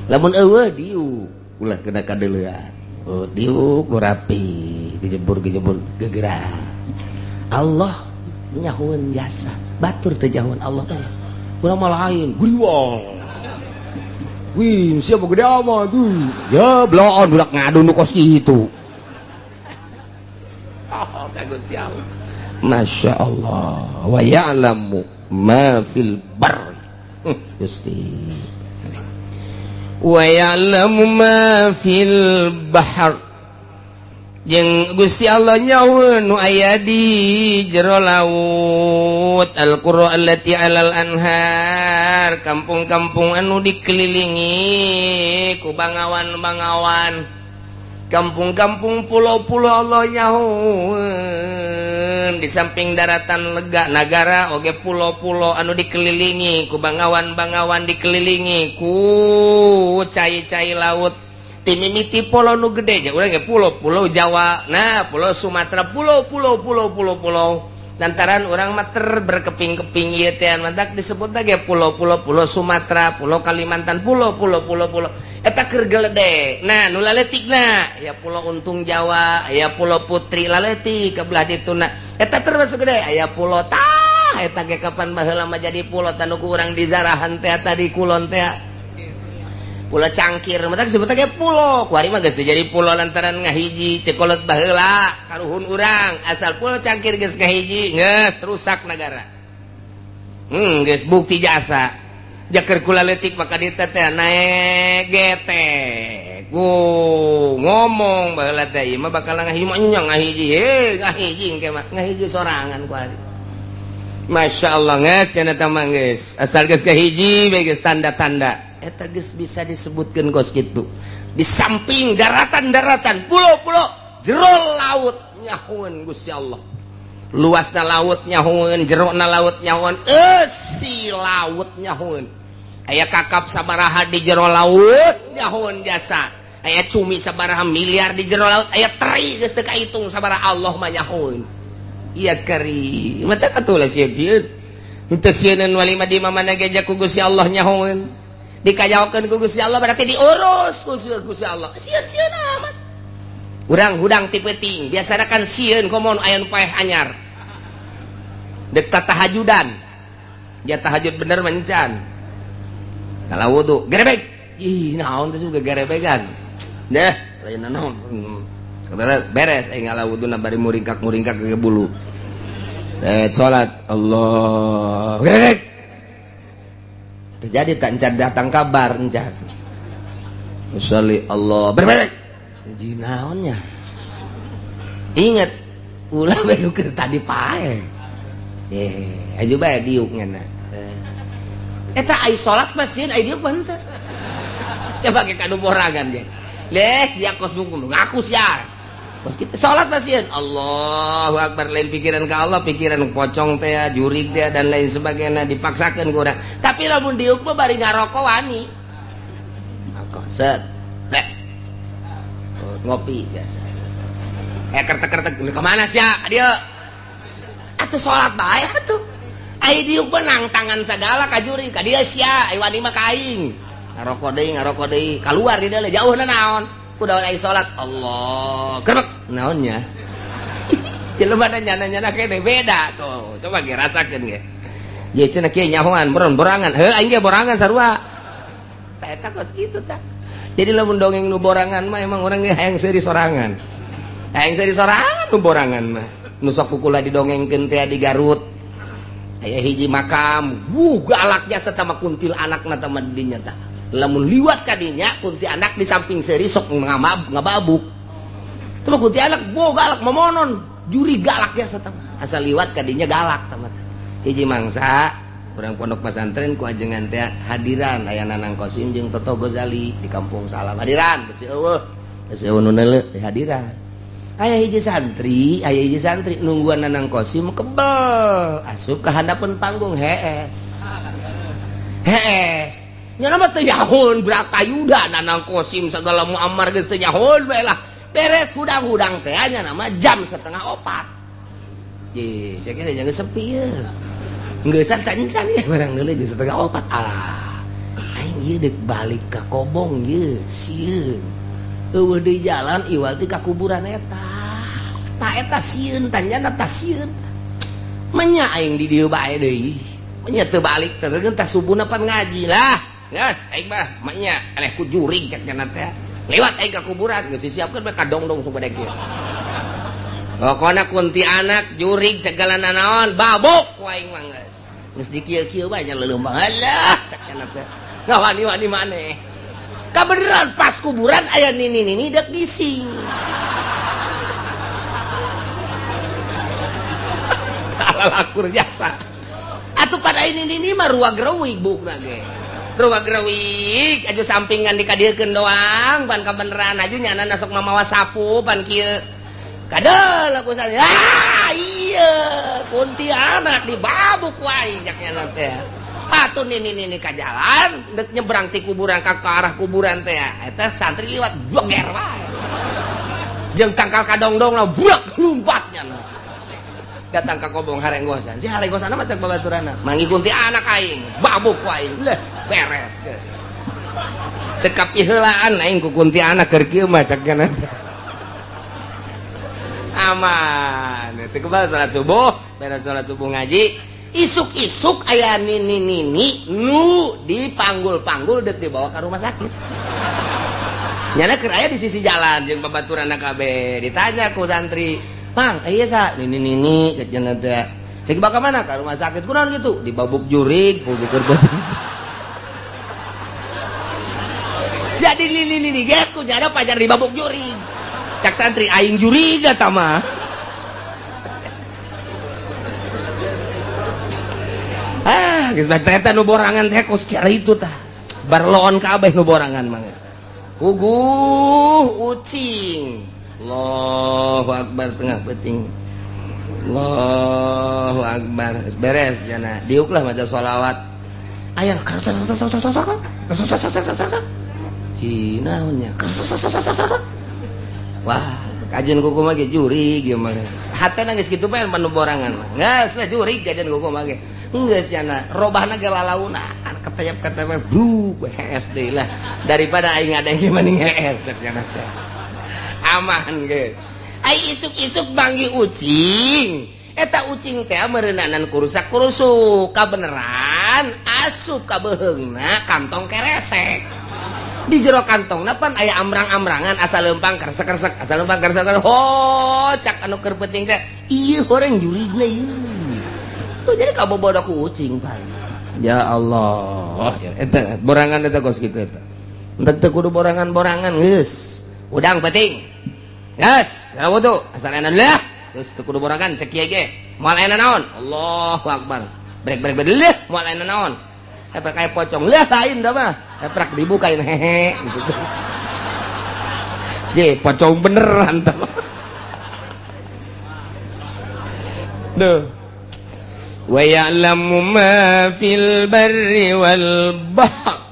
Lamun eueuh diuk ulah kena kadeuleuan. Oh diuk nu rapi dijebur-gejebur gegerak. Allah nyahoeun jasa batur teu nyahoeun Allah teh urang mah lain guriwang wih siapa gede amat tuh ya bloon budak ngadu nu kos kitu. Oh ka Gusti Allah Masya Allah. Wa ya'lamu ma fil barri Gusti wa ya'lamu ma fil bahr. Jeung Gusti Allah nyawa nu aya di jero laut. Al-qura allati alal anhar, kampung-kampung anu dikelilingi ku bangawan-bangawan, kampung-kampung, pulau-pulau Allah nyahoeun. Di samping daratan lega nagara oge pulau-pulau anu dikelilingi ku bangawan-bangawan, dikelilingi ku cai-cai laut. Timimiti pulau nu gede ja urang ge pulau, Pulau Jawa, nah, Pulau Sumatera, pulau pulau pulau pulau pulau. Lantaran urang mah ter berkeping-keping ieu teh, mantak disebut ge pulau-pulau, Pulau Sumatera, Pulau Kalimantan, pulau pulau pulau pulau eta keur geledek. Nah, nu laletikna ya Pulau Untung Jawa, aya Pulau Putri laletik ke belah dituna, eta termasuk gede. Aya pulau tah eta ge kapan baheula mah jadi pulau tanu ku urang di zarahan teh tadi kulon teh, Pulau Cangkir, matak disebut ge pulau. Kuari mah geus jadi pulau lantaran ngahiji. Ceuk kolot baheula, karuhun urang, asal Pulau Cangkir geus ngahiji, geus rusak negara. Geus bukti jasa jaker kula letik maka dieu teh naek getek. Ku ngomong baheula teh, ieu mah bakal ngahiji mah nya ngahiji, heh, ngahiji engke mah ngahiji sorangan kuari. Masya Allah, geus cenah eta mah geus asal geus ngahiji bae geus tanda-tanda eta geus bisa disebutkeun kos kitu. Di samping daratan-daratan, pulau-pulau, jero laut nyahoeun Gusti Allah. Luasna laut nyahoeun, jerona laut nyahoeun, eusi laut nyahoeun. Aya kakap sabaraha di jero laut nyahoeun jasa. Aya cumi sabaraha miliar di jero laut, aya teri geus teu kahitung sabaraha, Allah mah nyahoeun. Iya kari mata atuh lah sieun-sieun. Henteu sieuneun wali mah di mana ge ku Gusti Allah nyahoeun. Dikajaokeun ku Gusti Allah berarti diurus ku Gusti Allah. Sieun-sieun amat. Urang hudang ti peuting, biasana kan sieun komo aya nu paeh anyar. Dek tahajudan. Dia tahajud bener mencan. Kalau wudu, gerebek. Ih, naon teh juga gerebegan. Deh, lain naon. Beres aing ngala wuduna bari muringkak-muringkak ke bulu. Eh, salat Allah. Gerebek. Terjadi tak encan datang kabar encan. Usolli Allah. Berbek. Jinaonnya. Ingat ulah bae nu keur tadi pae. Eh, aju bae diuk ngana. Eta ai salat mah sieun, ai diuk mah henteu. Coba ke kanu borangan ge. Leh, sia kos nu ngaku sia. Kos kita salat mah sieun. Allahu akbar, lain pikiran ka Allah, pikiran pocong teh, jurig teh, dan lain sebagainya dipaksakeun ku urang. Tapi lamun diuk mah bari ngarokok wani. Rokok set. Bes. Oh, ngopi biasa. Eh, kertek-kertek kemana sia? Dieu. Atuh salat bae atuh. Ai diuk mah nangtangan sagala ka jurig, ka dieu sia, ai wani mah ka aing. Ngarokok deui, ngarokok deui, keluar di dalam jauh naon. Kudu ai salat Allah. Gerbek naonnya? Jelema nyana-nyana kene beda tuh. Coba ge rasakeun ge. Ye cenah kieu nyahoan beron borangan. Heuh, aing ge borangan sarua. Tah eta kos kitu tah. Jadi lamun dongeng nu borangan mah emang urang ge hayang seuri sorangan. Hayang seuri sorangan nu borangan mah. Nu sok kukula didongengkeun teh di Garut. Aya hiji makam, wuh, galak jasa tama kuntil anakna tama dinya tah. Lamun liwat kadinya kunti anak di samping seuri sok ngamab ngababuk. Tama kunti anak bo galak momonon, juri galak jasa tama. Asal liwat kadinya galak tama. Hiji mangsa urang pondok pesantren ku ajengan teh hadiran aya Nanang Kosim jeung Toto Gozali di Kampung Salam, hadiran besi eueuh, besi eueuh nu neuleuh di hadiran. Aya hiji santri nungguan Nanang Kosim kebel asup ke handapeun panggung, hees hees nya mah teu nyahoeun Bratayuda, Nanang Kosim, segala Muammar geus teu nyahoeun bae lah. Beres hudang-hudang teh nya nama jam 3.30. Ye, saya kira jangan sepi ya. Nggak encan ya barang dulu jam 3.30. Alah, aing ieu dek balik ke Kobong ye, sieun. Eueuh di jalan iwal ti ka kuburan eta. Ta eta sieun, tanyana ta sieun. Menya aing di dieu bae deui. Menya teu balik teh tah subuhna pan ngaji lah. Geus aing mah menya eleh ku jurig cek nya teh. Lewat aing ka kuburan geus disiapkeun bae kadongdong supaya kieu. Pokokna kunti anak jurig segala nanaon babuk ku aing mah geus. Geus dikieu-kieu bae nya leuleum alah cek nya teh. Ngawani-wani maneh. Kabeneran pas kuburan aya nini-nini dek gising. Lalakur jasa. Atuh pada ini ini mah ruag rewig bukna ge. Ruag rewig aju sampingan dikadiekeun doang pan kabeneran aju nyana sok mamawa sapu pan kieu. Kadel aku saya. Ah iya kuntilanak dibabuk ku aing cak nyana teh. Atuh nini nini ka jalan dek nyebrang ti kuburan ka arah kuburan teh eta santri liwat joger wae. Jeung tangkal kadongdong lah burak lompatnya nah. Datang ka kobong harenggosan. Si harenggosan mah cek babaturanna. Manggih kuntilanak aing, babuk ku aing. Leh, beres geus. Teu kapiheulaan aing ku kuntilanak keur kieu mah cek nya. Aman. Teu kebal salat subuh, beres salat subuh ngaji, isuk-isuk aya nini-nini nu dipanggul-panggul dek dibawa ke rumah sakit. Nyana keur aya di sisi jalan jeung babaturanna kabeh. Ditanya ku santri, "Pang, iya sa nini-nini cek cenah teh. Cek dibawa ka mana? Ka rumah sakit. Kunaon gitu? Dibabuk jurig, ku beuteung." Jadi nini-nini ge ku nyana pajar dibabuk jurig. Cak santri aing jurig eta mah. Ah, geus bae eta nu borangan teh kos kieu itu tah. Barloon kabeh nu borangan mah geus. Puguh ucing. Allahu akbar tengah peuting. Allahu akbar. Geus beres jana. Diuklah maca sholawat. Aya Cina nya. Wah, kajian kuku mah ge jurig ieu mah. Hatena geus kitu bae manu borangan mah. Geus lah jurig kajian kuku mah ge. Geus jana robahna ge lalauna ketayap-ketayap bru hees deui lah. Daripada aing ngadeng mending hees jana teh. Aman geus. Ai isuk-isuk manggih ucing. Eta ucing teh meureunana kurusak-kurusuk kabeneran asup ka beuheungna kantong keresek. Di jero kantongna pan aya amrang-amrangan asal lempang keresek-keresek asal lempang keresek-keresek. Ho cak anu keur penting teh ieu horeng jurigna ieu. Tuh jadi kabobodo ku ucing pan. Ya Allah, eta borangan eta kos kitu eta. Entek teu kudu borangan-borangan geus. Udang penting. Yes, ya wudu asal enak lah. Geus teu kudu borangan cek kieu ge. Moal aya naon? Allahu akbar. Brek brek brek leuh moal aya naon. Epek kayak pocong lah lain dah mah. Epek dibukain hehe gitu. Je, pocong beneran tah. Duh. Wa ya'lamu ma fil barri wal bahr.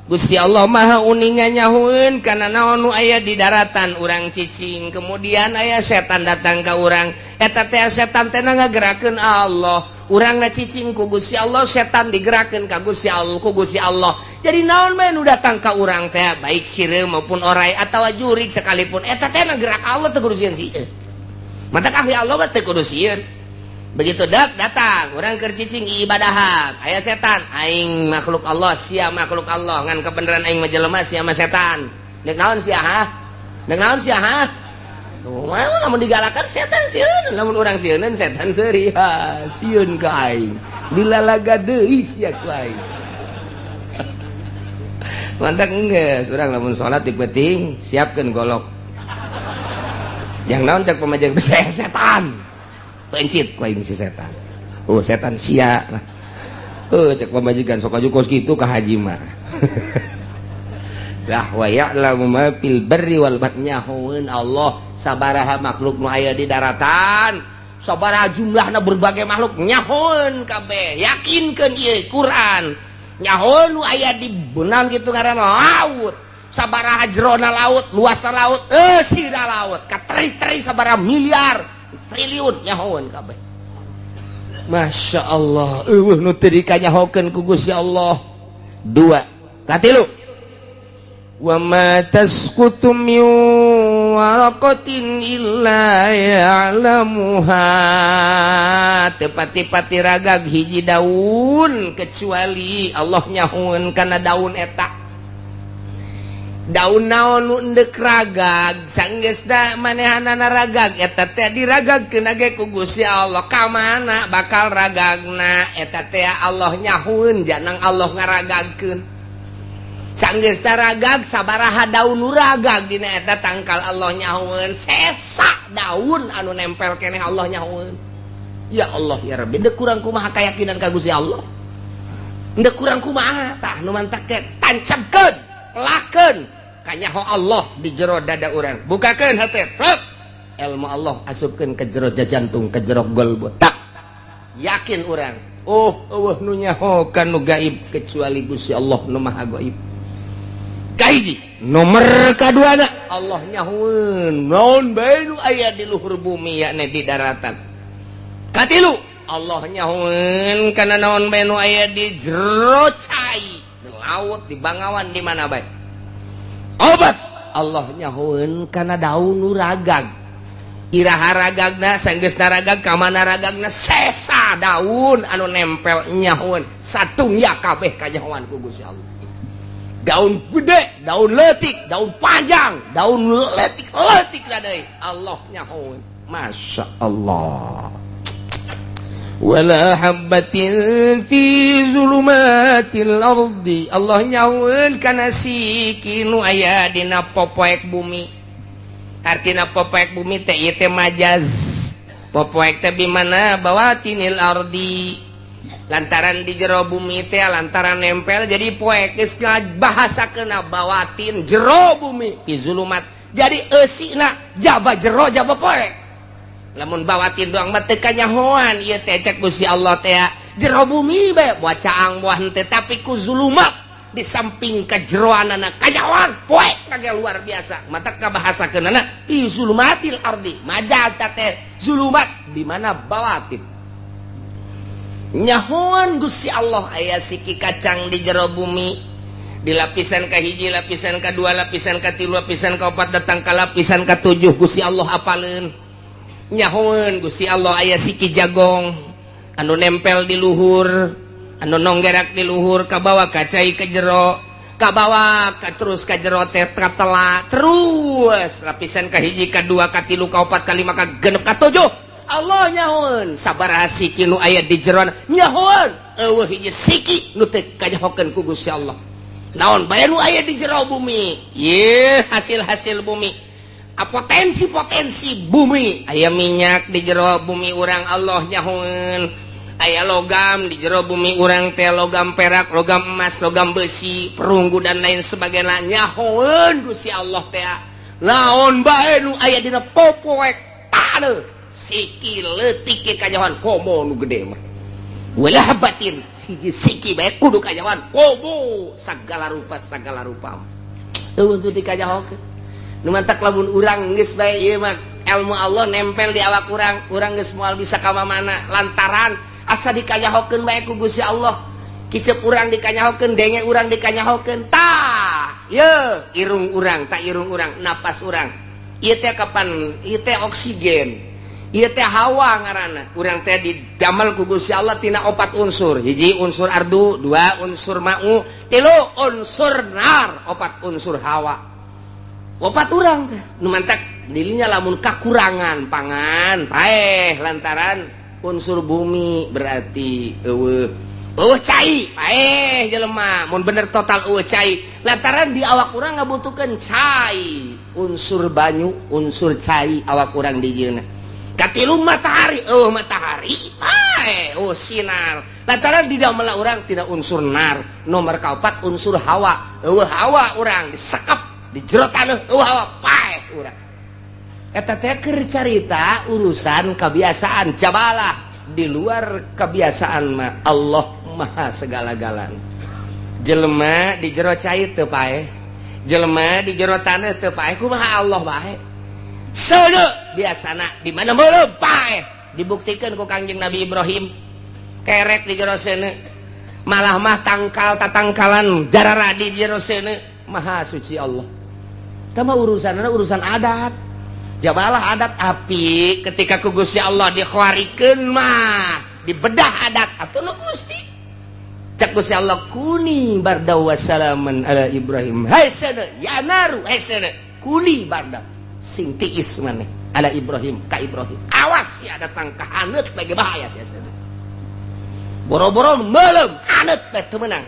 Gusti Allah Maha uninga nyahueun kana naon nu aya di daratan urang cicing, kemudian aya setan datang ka urang. Eta teh setan teh ngagerakeun Allah. Urang na cicing ku Gusti Allah, setan digerakeun ka Gusti Allah, ku Gusti Allah. Jadi naon bae nu datang ka urang teh baik sireum maupun orai atawa jurig sekalipun eta teh gerak Allah teu kudu sieun sieun. Matak ahli Allah mah teu kudu sieun. Begitu dak datang urang keur cicing ibadahan aya setan aing makhluk Allah sia makhluk Allah ngan kebenaran aing mah jelema sia mah setan. Deuk naon sia ha? Deuk naon sia ha? Tuh mah lamun digalakan setan sieun, lamun urang sieuneun setan seuri ha sieun ka aing. Dilalaga deui sia ku aing. Mantak geus urang lamun salat di peuting siapkeun golok. Yang naon cak pamajikan setan. Pencit ku aing si setan. Oh setan sia lah. Oh cek pamajikan sok aju kos kitu ka haji mah. Lah wa ya'lamu ma fil barri wal bahri nyahoeun Allah sabaraha makhluk nu aya di daratan, sabaraha jumlahna berbagai makhluk nyahoeun kabeh. Yakinkeun ieu Quran. Nyahoeun nu aya di benang kitu ngaranna laut. Sabaraha jerona laut, luasna laut, eusina laut, kateri-teri sabaraha miliar triliun nyahoeun kabeh. Masya Allah, eueuh nu teu dikanyahokeun ku Gusti Allah. Dua, katilu. Wa ma tasqutu min waraqatin illa ya'lamuha. Teu pati-pati ragag hiji daun kecuali Allah nyahoeun kana daun eta. Daun naon nu endek ragag sanggeusna manehanana ragag eta teh diragagkeun ge ku Gusti Allah ka mana bakal ragagna eta teh Allah nyahueun janang Allah ngaragagkeun sanggeusna ragag sabaraha daun nu ragag dina eta tangkal Allah nyahueun sesa daun anu nempel keneh Allah nyahueun. Ya Allah ya Rabbi, dek kurang kumaha keyakinan ka Gusti Allah, dek kurang kumaha. Tah, nu mantak teh tancapkeun, pelakeun kanyaho Allah di jero dada urang, bukakeun hate, rek ilmu Allah asupkeun ke jero jantung, ke jero golbu, tak yakin urang, oh, euweuh nu nyaho nu gaib kecuali Gusti Allah nu Maha Gaib. Kahiji. Nomor kaduana, Allah nyahoeun naon bae nu aya di luhur bumi, yakni di daratan. Katilu, Allah nyahoeun kana naon bae nu aya di jero cai, di laut, di bangawan, di mana bae. Opat, Allah nyahoeun kana daun nu ragag, iraha ragagna, sanggeus ragag ka mana ragagna, sesa daun anu nempel nyahoeun. Satungya kabeh kanyahoan ku Gusti Allah, daun gede, daun leutik, daun panjang, daun leutik leutik deui Allah nyahoeun. Masya Allah. Wala habbatin fi zulumatil ardi, Allah nyahoeun kana siki nu aya dina popoek bumi. Artina popoek bumi teh ieu teh majaz, popoek teh bimana bawatinil ardi, lantaran di jero bumi teh, lantaran nempel jadi poek, geus bahasa kena bawatin jero bumi, fi zulumat, jadi eusina jaba jero jaba poek. Lamun bawatin doang mah teu kanyahoan ieu teh. Cek Gusti Allah teh jero bumi bae, buah caang, buah henteu, tapi ku zulumat di samping kejeroanana kanyahoan poek kage luar biasa. Mata kabahasakeunana fi zulumatil ardi, majaz teh zulumat di mana bawatin. Nyahoan Gusti Allah aya siki kacang di jero bumi, di lapisan kahiji, lapisan kedua, lapisan katilu, lapisan keempat, datang ke lapisan ketujuh, Gusti Allah apaleun. Nyahoan Gusti Allah aya siki jagong anu nempel di luhur, anu nonggerak di luhur, kabawa kacai ke jero, kabawa ka terus ka jero teh katela terus lapisan kahiji, kadua, katilu, kaopat, kalima, ka genep, katujuh. Allah nyahoan sabaraha siki nu aya di jero, nyahoan. Euweuh hiji siki nu teu kanyahokeun ku Gusti Allah naon bae nu aya di jero bumi. Ye, hasil-hasil bumi, potensi-potensi bumi, aya minyak di jero bumi urang, Allah nyahoan. Aya logam di jero bumi urang teh, logam perak, logam emas, logam besi, perunggu, dan lain sebagainya, nyahoan Gusti Allah teh. Naon bae nu aya dina popoek taneuh, siki leutik ge kanyahoan, komo nu gede mah. Wala habbatin, hiji siki bae kudu kanyahoan, komo sagala rupa, sagala rupa euweuh teu dikanyahokeun. Nu mantak lamun urang geus bae ieu mah ilmu Allah nempel di awak urang, urang geus moal bisa ka mana, lantaran asa dikanyahokeun bae ku Gusti Allah. Kicep urang dikanyahokeun, denge urang dikanyahokeun, tah ye irung urang, tak irung urang, napas urang ieu teh kapan, ieu teh oksigen, ieu teh hawa ngaranna. Urang teh didamel ku Gusti Allah tina opat unsur: hiji unsur ardu, dua unsur ma'u, tilu unsur nar, opat unsur hawa. Opat urang teh. Nu mantak dirinya lamun kakurangan pangan paeh, lantaran unsur bumi berarti euweuh, euweuh cai paeh jelema. Mun bener total euweuh cai, lantaran di awak urang ngabutuhkeun cai, unsur banyu, unsur cai awak urang di jieuna. Katilu matahari, euweuh matahari paeh, euweuh sinar, lantaran di dalam urang tidak unsur nar. Nomor kaopat unsur hawa, euweuh hawa urang disekep di jero taneuh, euweuh hawa paeh urang. Eta teh keur carita urusan kebiasaan jabalah. Di luar kebiasaan mah Allah Maha segala-galana. Jelema di jero cai teu paeh, jelema di jero taneuh teu paeh, kumaha Allah bae? Seuneu biasana di mana meuleum paeh. Dibuktikan ku Kangjeng Nabi Ibrahim, kerek di jero seuneu, malah mah tangkal tatangkalan jararadi di jero seuneu. Maha suci Allah. Tama urusan urusan adat jabalah, adat api ketika ku Gusti Allah dikhawarikeun mah dibedah adat atuh nu Gusti. Cek Gusti Allah, kuni barda wassalaman ala Ibrahim. Hai seuneu, ya naru, hai seuneu, kuni barda, sing tiis maneh, ala Ibrahim, ka Ibrahim. Awas ya, datang ka haneut bae bahaya sia seuneu. Boro-boro meuleum, haneut bae teu meunang.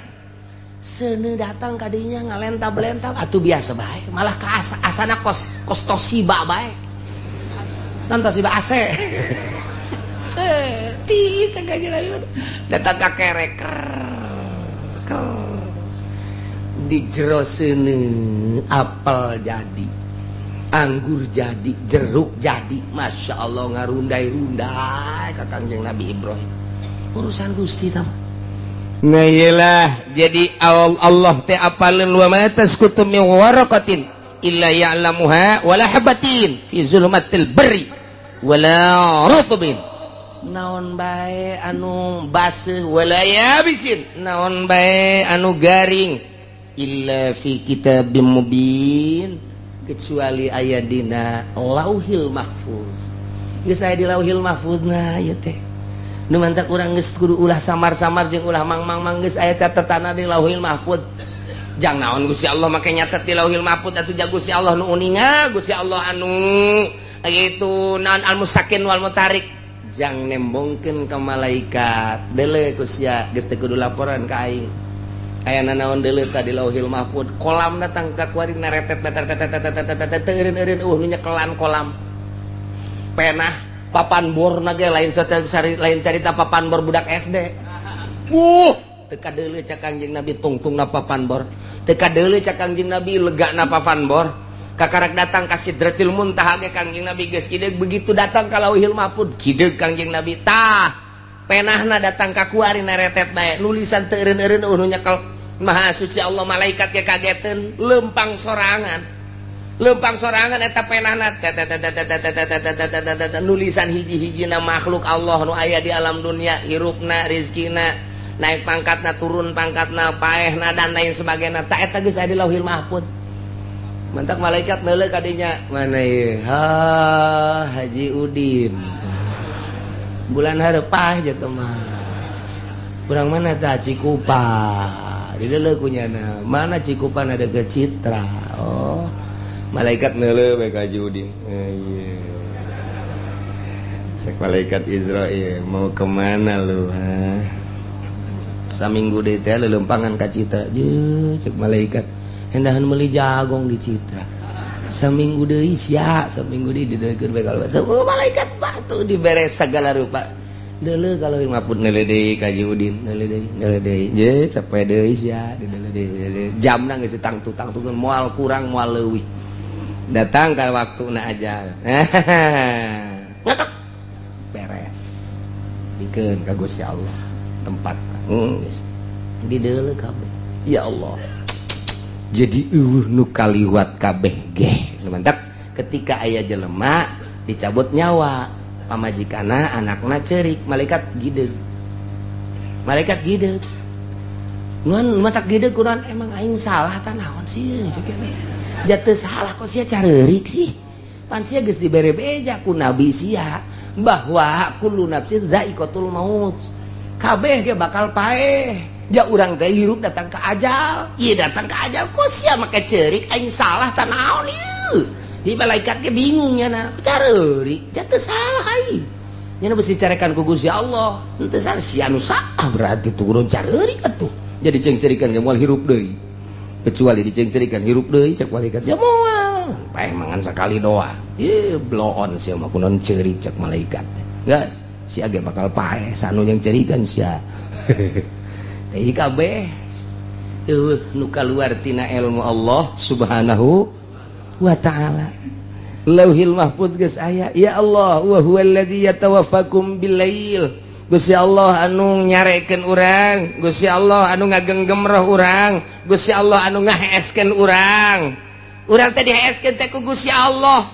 Seuneu datang kadinya ngalentap lentap atuh biasa bae, malah ka asa, asana kos kos Toshiba bae, non Toshiba AC. Ti segala datang ka kerek di jero seuneu, apel jadi, anggur jadi, jeruk jadi. Masya Allah, ngarundai-rundai ka Kangjeng Nabi Ibrahim. Urusan Gusti tam. Nah, iyalah, jadi Allah teh apaleun, wa ma tasqutu min waraqatin illa ya'lamuha wala habatin fi zulumatil barri wala rutbin, naon bae anu baseuh, wala yabisin, naon bae anu garing, illa fi kitabim mubin, kecuali aya dina Lauhil Mahfuz. Geus aya di Lauhil Mahfuz. Nah, ieu teh nu mantak urang geus kudu ulah samar-samar jeung ulah mang-mang-mang. Geus aya catetanna di Lauhil Mahfuz. Jang naon Gusti Allah make nyatet di Lauhil Mahfuz atuh? Ja Gusti Allah nu uninga, Gusti Allah anu gitu naon al musakin wal mutarik. Jang nembongkeun ka malaikat, deuleu ku sia, geus teu kudu laporan ka aing. Aya nanaon deuleu tadi Lauhil Mahfuz. Kolam datang ka kuari naretet teu eureun-eureun, nu nyekelan kolam penah papan bor na ge lain lain carita papan bor budak SD. Teu kadeuleu cak Kangjeng Nabi tungtungna papan bor, teu kadeuleu cak Kangjeng Nabi legana papan bor. Kakarak datang ka Sidratil Muntaha ge Kangjeng Nabi geus kideug. Begitu datang ka Lauhil Mahfuz, kideug Kangjeng Nabi. Tah, penahna datang ka kuari naretet bae, nulisan teu eureun-eureun, nu nyekel Maha Suci Allah. Malaikat ge kageteun, lempang sorangan, lempang sorangan eta penahna, nulisan hiji-hijina makhluk Allah nu aya di alam dunia, hirupna, rizkina, naik pangkatna, turun pangkatna, paehna, dan lain sebagainya. Tak eta geus aya di Lauhil Mahfuz. Mantak malaikat neuleuh kadinya, mana ieu? Ha, Haji Udin bulan hareup pah gitu mah. Kurang mana tah? Cikupa. Dideuleu kunyana, mana Cikupa ada ke Citra. Oh, malaikat neuleuh bae ka Haji Udin. Eh, iya. Sek malaikat Izrail, mau kemana lu, ha? Saminggu deui teh lelempangan ka Citra. Je, cek malaikat, hendahan meuli jagong di Citra. Saminggu deui sia, saminggu deui dideuleukeun bae. Kalau oh, malaikat batu dibere segala rupa. Deuleu kalau maput, neuleuh deui ka Haji Udin, neuleuh deui, neuleuh deui. Je, sapoe deui sia, dideuleuh deui. Jamna geus tangtu-tangtukeun, moal kurang moal leuwih. Datang ka waktuna aja. Ngetok. Beres. Dikeun ka Gusti Allah tempat. Geus. Dideuleu kabeh. Ya Allah. Jadi euweuh nu kaliwat kabeh ge. Mantap ketika aya jelema dicabut nyawa, pamajikana, anakna cerik, malaikat gideg. Malaikat gideg. Nuan matak gideg kunaon? Emang aing salah ta naon sih? Jatuh salah kok sia careurik sih? Pan sia geus dibere beja ku nabi sia bahwa kullu nafsin zaiqatul maut. Kabeh ge bakal paeh. Ja urang teh hirup datang ke ajal. Ieu datang ke ajal kok sia make ceurik, aing salah ta naon ieu? Di malaikat ge bingung nya, careurik, jatuh salah aing. Nya besi carekan ku Gusti Allah. Henteu salah sia nu salah berarti turun careurik atuh. Jadi cengcerikan ge moal hirup deui. Kecuali dicengcerikan hirup deui cek malaikat. Ya moal. Paeh mangan sakali doang. Ih, bloon sia mah, kunaon ceurik cek malaikat. Guys, sia ge bakal paeh sanu yang cerikan sia. Teh kabeh euweuh nu kaluar tina ilmu Allah Subhanahu wa ta'ala. Lauhil Mahfuz geus aya. Ya Allah, wa huwallazi yatawaffakum billail. Gusti Allah anu nyarekeun urang, Gusti Allah anu ngagenggem roh urang, Gusti Allah anu ngaheeskeun urang. Urang teh diheeskeun teh ku Gusti Allah.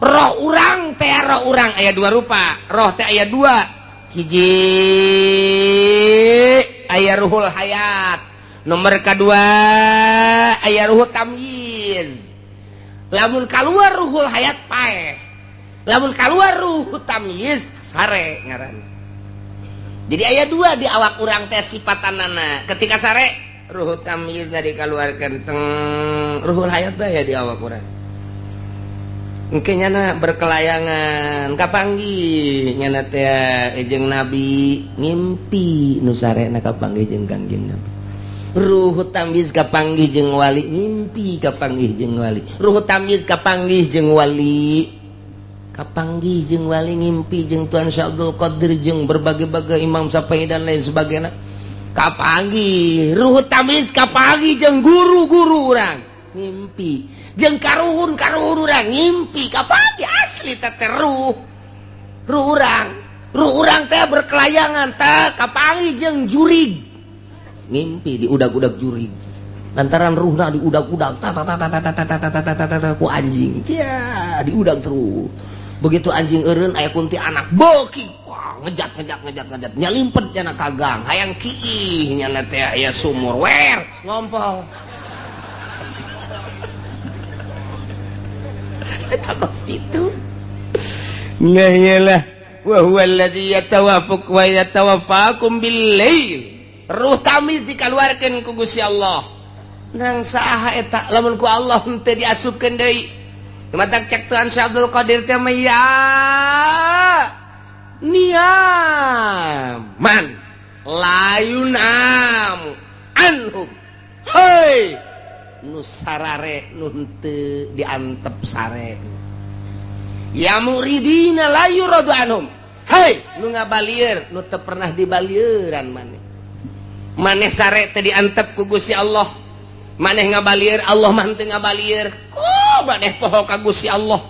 Roh urang teh, roh urang aya dua rupa. Roh teh aya dua. Hiji aya ruhul hayat, nomor kedua aya ruhul tamyiz. Lamun keluar ruhul hayat, paeh. Lamun keluar ruh tamyiz, sare ngaran. Jadi aya dua di awak urang teh sifatanana. Ketika sare, ruh tamyiz dikeluarkan teng, ruhul hayat ya di awak urang. Mungkin nyana berkelayangan, kapanggih nyana teh jeung nabi, ngimpi nu sarena kapanggih jeung Kangjeng Nabi. Ruh tamyiz kapanggih jeung wali, ngimpi kapanggih jeung wali. Ruh tamyiz kapanggih jeung wali. Kapanggih jeung wali, ngimpi jeung Tuan Syekh Abdul Qadir jeung berbagai-bagai Imam Syafi'i dan lain sebagainya. Kapanggih ruh tamis, kapanggih jeung guru-guru urang, ngimpi jeung karuhun-karuhun urang, ngimpi kapanggih asli teh ruh ruh urang, ruh urang teh berkelayangan teh kapanggih jeung jurig, ngimpi di udag-udag jurig lantaran ruhna diudag-udag ta ta ta ta ta ta ta ta ta ta ta ta ku anjing cia diudag terus. Begitu anjing eureun, aya kunti anak beuki, wah, ngejat ngejat ngejat ngejat, nyalimpet nyana ka gang, hayang kiih nyana teh aya sumur, wer ngompol. Eta kos itu. Nah, iyalah, wa huwa alladzi yatawaffaq wa yatawaffakum bil lail. Ruh tamis dikaluarkeun ku Gusti Allah. Nang saha eta lamun ku Allah henteu diasupkeun deui? Matak cek Tuhan Syekh Abdul Qadir teh mah, ya niaman la yunam anhum, hei nu sarare nu henteu diantep sare, ya muridina la yuradu anhum, hei nu ngabalieur nu teu pernah dibalieuran. Maneh maneh sare teu diantep ku Gusti Allah, maneh ngabalieur Allah mah henteu ngabalieur. Kok maneh poho ka Gusti Allah,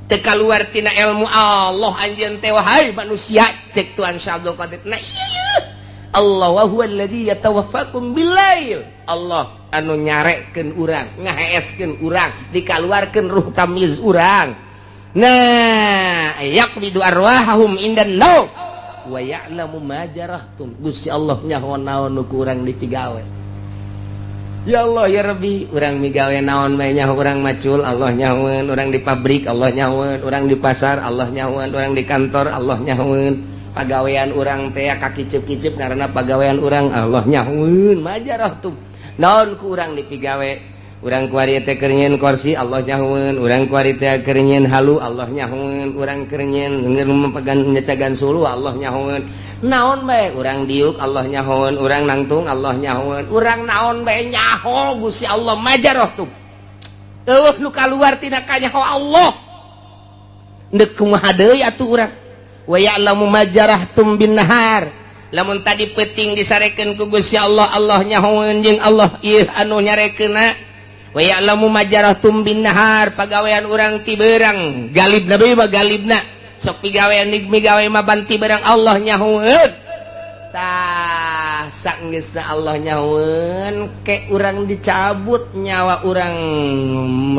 teu kaluar tina ilmu Allah anjeun teh wahai manusia, cek Tuhan Syekh Abdul Qadir. Nah iya, Allah wa huwa allazi yatawaffakum billail. Allah anu nyarekeun urang, ngaheeskeun urang, dikaluarkeun ruh tamyiz urang. Nah, yaqbidu arwahahum indan naum wa ya'lamu ma jarahtum. Gusti Allah nyaho naon nu ku urang dipigawe. Ya Allah ya Rabbi, urang migawe naon bae nyaho. Urang macul Allah nyahoeun, urang di pabrik Allah nyahoeun, urang di pasar Allah nyahoeun, urang di kantor Allah nyahoeun. Pagawean urang teh kakiceup-kiceup karena pagawean urang Allah nyahoeun. Majarah tuh naon ku urang dipigawe. Urang kuari teh keur nyieun kursi Allah nyahoeun, urang kuari teh keur nyieun halu Allah nyahoeun, urang keur nyieun memegan nyecagan sulu Allah nyahoeun. Naon bae urang diuk Allah nyahoeun, urang nangtung Allah nyahoeun, urang naon bae nyaho Gusti Allah. Majarah tuh eueuh nu kaluar tina kanyaho Allah. Deuk kumaha deui atuh urang? Wa ya'lamu ma jarahtum bin nahar. Lamun tadi peuting disarekeun ku Gusti Allah, Allah nyahoeun jeung Allah ieu anu nyarekeunna. Wa ya'lamu ma jarahtum bin nahar, pagawean urang ti beurang galibna bae mah, galibna sok pigawean migawe mah banti beurang Allah nyahoeun. Tah, sanggeusna Allah nyahoeun ke urang dicabut nyawa urang,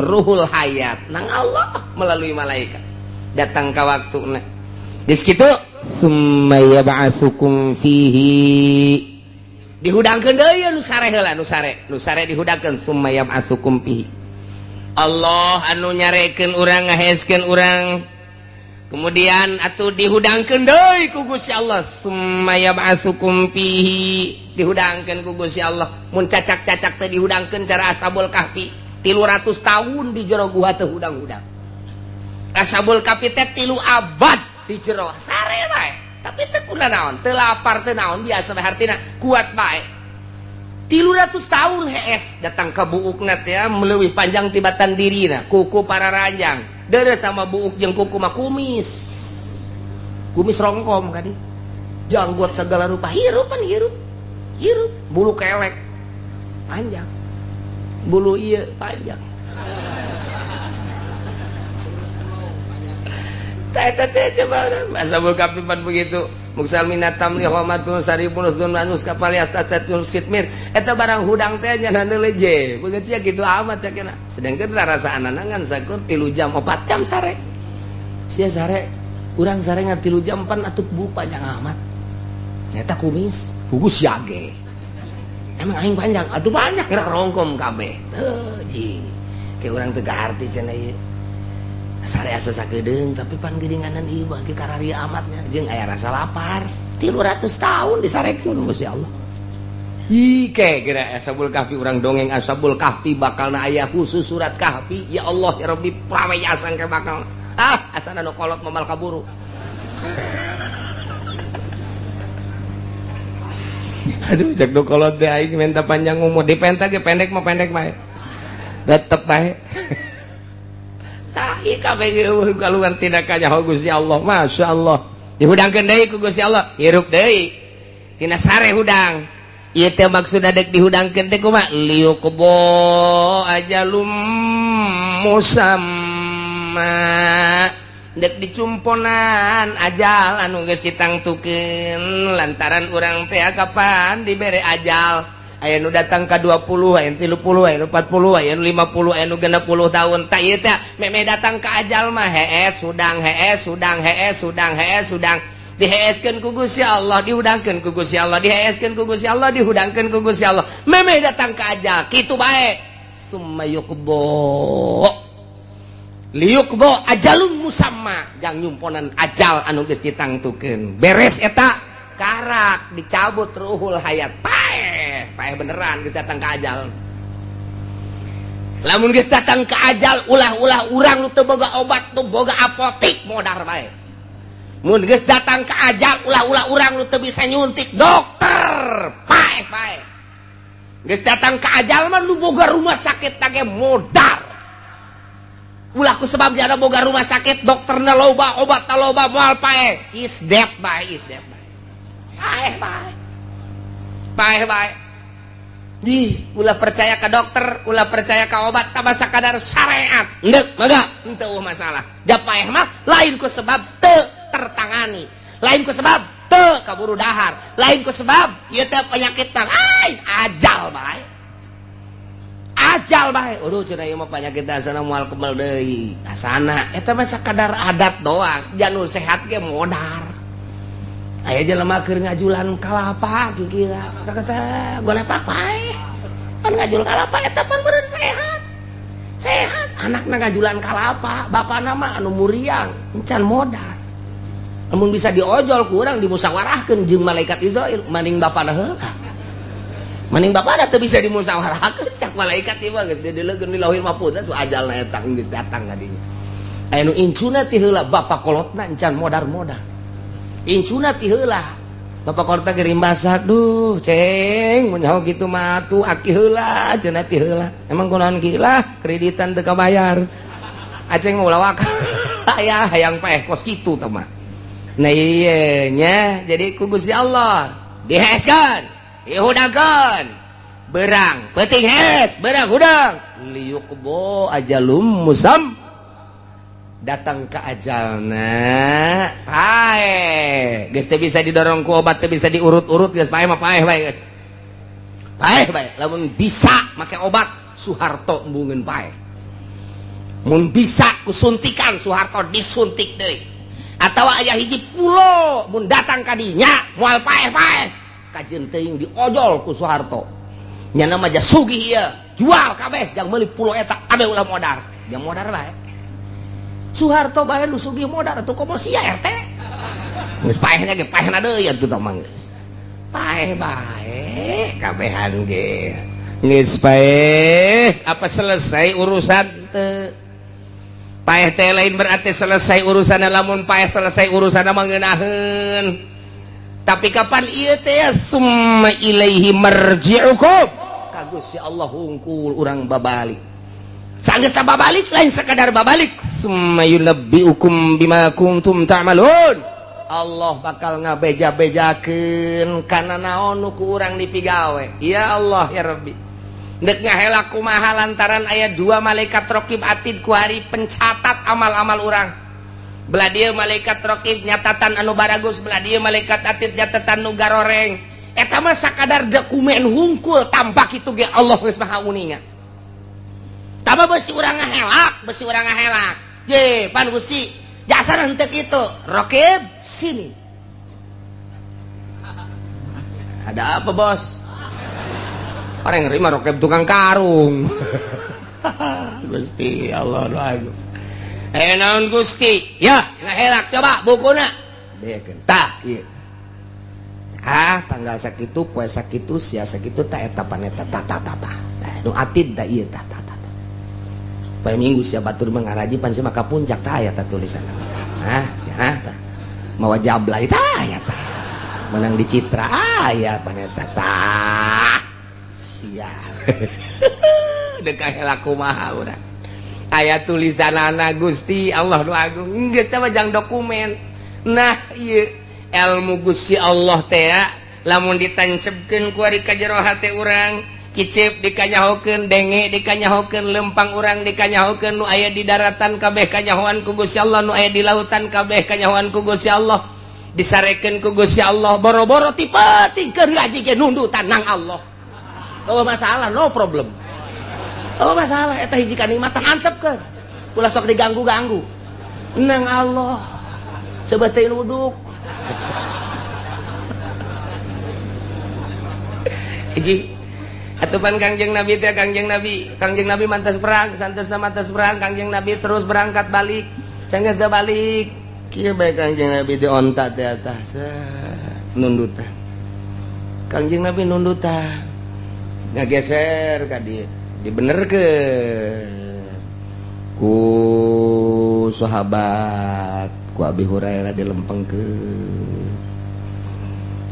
ruhul hayat nang Allah melalui malaikat datang ka waktuna. Geus kitu, summa yab'atsukum fihi, dihudangkeun deui nu sare heula, nu sare, nu sare dihudangkeun. Summa yab'atsukum fihi, Allah anu nyarekeun urang, ngaheskeun urang, kemudian atuh dihudangkeun deui ku Gusti Allah. Summa yab'atsukum fihi, dihudangkeun ku Gusti Allah. Mun cacak-cacak teh dihudangkeun cara Ashabul Kahfi, 300 tahun di jero gua teh hudang-hudang. Ashabul Kahfi teh 3 abad di jero sare bae, tapi teu kuna naon, teu lapar, teu naon, biasa bae, hartina kuat bae. 300 tahun hees, datang ke buukna teh meleuwih panjang tibatan dirina, kuku para ranjang deres sama buuk jeung kuku mah, kumis kumis rongkom kadi, janggot segala rupa, hirup pan hirup hirup, bulu kelek panjang, bulu iya panjang. Teh teh coba Ashabul Kahfi pan begitu. Muksal minat tamli homatun saripun usdun manus kapal yastatun skitmir eta barang hudang teh nya leje begitu ya, gitu amat cakena. Sedangkan rasa anangan sakur 3 jam 4 jam sare sia sare, urang sare ngan 3 jam pan atuh bu panjang amat eta kumis hugus yage emang aing panjang atuh panjang gerak rongkom kabeh teu ji kayak urang teu garti cenah ieu sare asa sakedeung, tapi pan geuninganan ieu bagi kararia amatnya jeung aya rasa lapar. 300 tahun disarekeun ku Gusti Allah. Ih, ke geura Ashabul Kahfi, urang dongeng Ashabul Kahfi bakalna aya khusus surat Kahfi. Ya Allah ya Rabbi, prawe asang ke bakal ah asana nu kolot momal kaburu. Aduh, cek nu kolot teh aing minta panjang umur, dipenta ge pendek mah pendek bae, tetep bae. Eta ieu kabeh kaluar tina kanyaho Gusti Allah. Masya Allah, dihudangkeun deui ku Gusti Allah, hirup deui tina sare hudang. Ieu teh maksudna dek dihudangkeun teh kumaha? Liyuqdha ajalum musamma, dek dicumponan ajal anu geus ditangtukeun, lantaran urang teh kapan dibere ajal. Aya nu datang ka 20, aya nu 30, aya nu 40, aya nu 50, aya nu 60 tahun. Tak, ieu teh meme datang ka ajal mah hees hudang, hees hudang, hees hudang, hees hudang, diheeskeun ku Gusti Allah, dihudangkeun ku Gusti Allah, diheeskeun ku Gusti Allah, dihudangkeun ku Gusti Allah, meme datang ka ajal kitu bae. Summa yuqdha, liyuqdha ajalun musamma, jang nyumponan ajal anu geus ditangtukeun. Beres eta, karak dicabut ruhul hayat, paeh, paeh beneran geus datang ka ajal. Lamun geus datang ka ajal, ulah-ulah urang nu teu boga obat, nu boga apotik, modar bae. Mun geus datang ka ajal, ulah-ulah urang nu teu bisa nyuntik, dokter, paeh, paeh. Geus datang ka ajal mah, nu boga rumah sakit tage modar. Ulah ku sebab jada boga rumah sakit, dokterna loba, obatna loba, moal paeh. Is dead bae, is dead bae, paeh bae, paeh bae. Di ulah percaya ke dokter, ulah percaya ke obat, tambah sakadar syariat endek mangga, henteu masalah. Da paeh mah lain ku sebab teu tertangani, lain ku sebab teu kaburu dahar, lain ku sebab ieu teh penyakit, lain, ajal bae, ajal bae. Aduh, cenah, ieu mah penyakit asana moal kebal deui asana. Eta mah sakadar adat doang. Janu sehat ge modar. Aya jelema keur ngajulan kalapa, kikira kata golepak, paeh. Pan ngajul kalapa eta pan beureun sehat sehat. Anakna ngajulan kalapa, bapana mah anu muriang, encan modar. Lamun bisa diojol kurang, dimusyawarahkeun jeung malaikat Izrail, maning bapana heula, maning bapana teu bisa dimusyawarahkeun. Cak malaikat ieu mah geus dideulekeun di Lauhil Mahfuz tuh, ajalna eta geus datang ka dinya. Aya nu incuna ti heula, bapa kolotna encan modar-modar, incuna ti heula, bapak kolotna ge rimbasa. "Duh, Ceng, mun nyaho kitu mah atuh aki heula," cenah, ti heula. "Emang kunaon, Ki?" "Lah, kreditan teu kabayar." Aceng mah ulah waka aya hayang paeh kos kitu tah mah. Nah, iya nya, jadi ku Gusti Allah diheskeun, dihudangkeun, berang peuting hes, berang hudang, liyuqdha ajalum musam, datang ke ajalna paeh. Geus teu bisa didorong ku obat, teu bisa diurut-urut, geus paeh mah paeh bae, geus paeh bae. Lamun bisa make obat, Soeharto embungeun paeh. Mun bisa ku suntikan, Soeharto disuntik deui. Atau aya hiji pulo, mun datang ka dinya moal paeh-paeh, kajeun teuing diojol ku Soeharto. Nyana mah sugih ieu, jual kabeh jang meuli pulo eta, abe ulah modar, jang modar bae. Soeharto bae nu sugih modar atuh, komo sia RT geus paehna ge paehna deui atuh tah mah. Geus paeh bae, kabehan ge geus paeh. Apa selesai urusan teu? Paeh teh lain berarti selesai urusan. Lamun paeh selesai urusan mah ngeunaheun, tapi kapan ieu teh? Summa ilaihi marji'ukum, ka Gusti Allah hungkul urang babalik. Sanggeus babalik, lain sekadar babalik, summa yunabbiukum bima kuntum ta'malun. Allah bakal ngabeja-bejakeun kana naon nu ku urang dipigawe. Ya Allah, ya Rabbi, dek ngahela kumaha, lantaran aya dua malaikat rokib atid kuari pencatat amal-amal urang. Belah dieu malaikat rokib nyatatan anu baragus, belah dieu malaikat atid nyatatan nu garoreng. Eta mah sakadar dokumen hungkul, tampak itu ge Allah geus maha uninga. Tama besi urang ngahelak, besi urang ngahelak je pan Gusti jasa henteu kitu. "Rokib, sini." "Ada apa, Bos?" Orang yang nerima rokib tukang karung. Gusti Allah, aduh. "Eh, naon, Gusti?" "Ya, ngahelak, coba bukuna." Bekeun. Tah, ieu. Ah, tanggal sakitu, poe sakitu, sia sakitu, ta eta paneta ta ta ta ta. Tah, nu atid ta ieu, ta ta ta ta. Poe Minggu sia batur mengaraji pan sia maka puncak, tah aya ta tulisan. Ah, sia tah. Mawa jablay tah aya tah. Menang di Citra aya paneta tah. Sia. Dek kahela kumaha urang. Aya tulisanana Gusti Allah nu agung geus teh mah jang dokumen. Nah, ieu ilmu Gusti Allah teh lamun ditancepkeun ku ari ka jero hate urang, kicep dikanyahokeun, denge dikanyahokeun, lempang urang dikanyahokeun, nu aya di daratan kabeh kanyahoan ku Gusti Allah, nu aya di lautan kabeh kanyahoan ku Gusti Allah, disarekeun ku Gusti Allah. Boro-boro tipe tingker ngaji ge nundutan nang Allah. Oh, masalah, no problem. Oh, masalah eta hiji kanikmatan, antepkeun, ulah sok diganggu-ganggu nang Allah sebagai nuduk hiji. Atupan Kangjeng Nabi teh, Kangjeng Nabi, Kangjeng Nabi mantas perang, santos mantas perang, Kangjeng Nabi terus berangkat balik. Sanggeus balik, kieu bae Kangjeng Nabi di onta teh atas nundutan. Kangjeng Nabi nundutan. Ngageser ka dieu, dibenerkeun ku sahabat, ku Abi Hurairah dilempengkeun.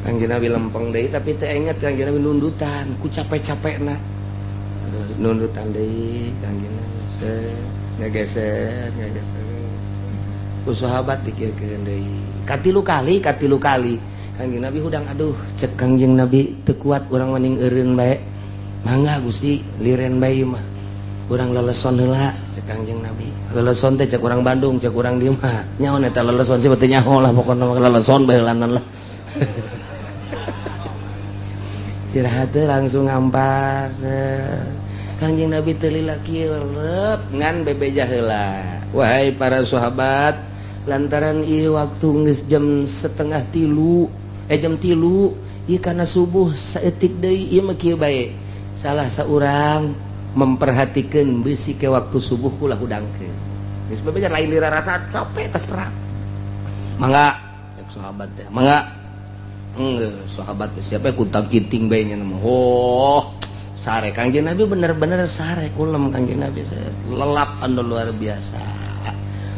Kangjeng Nabi lempeng deui, tapi teu inget Kangjeng Nabi nundutan ku capek-capekna. Nundutan deui Kangjeng Nabi, ngageser, ngageser. Ku sahabat dikieukeun deui. Katilu kali, katilu kali. Kangjeng Nabi hudang, aduh, cek Kangjeng Nabi teu kuat urang, mending eureun bae. Mangga Gusti, liren bae mah. Urang leleson heula, cek Kangjeng Nabi. Leleson teh cek urang Bandung, cek urang dieu mah. Nyaho eta leleson sih teu nyaho lah, pokona mah leleson bae heulanan lah. Istirahat langsung ngampar. Kangjeng Nabi teu lila kieu lep ngan bebeja heula. Wahai para sahabat, lantaran ieu waktu geus jam setengah tilu, jam 3, ieu kana subuh saeutik deui, ieu mah kieu bae. Salah saurang memperhatikan bisi ke waktu subuh kula hudangkeun. Geus bebeja lain dirasa capek tas perang. Mangga cek sahabat teh, mangga. Enggak, sahabat siapa kuntang kinting bae nya mah. Oh, sare Kangjeng Nabi, bener-bener sare kulem Kangjeng Nabi, lelap anu luar biasa.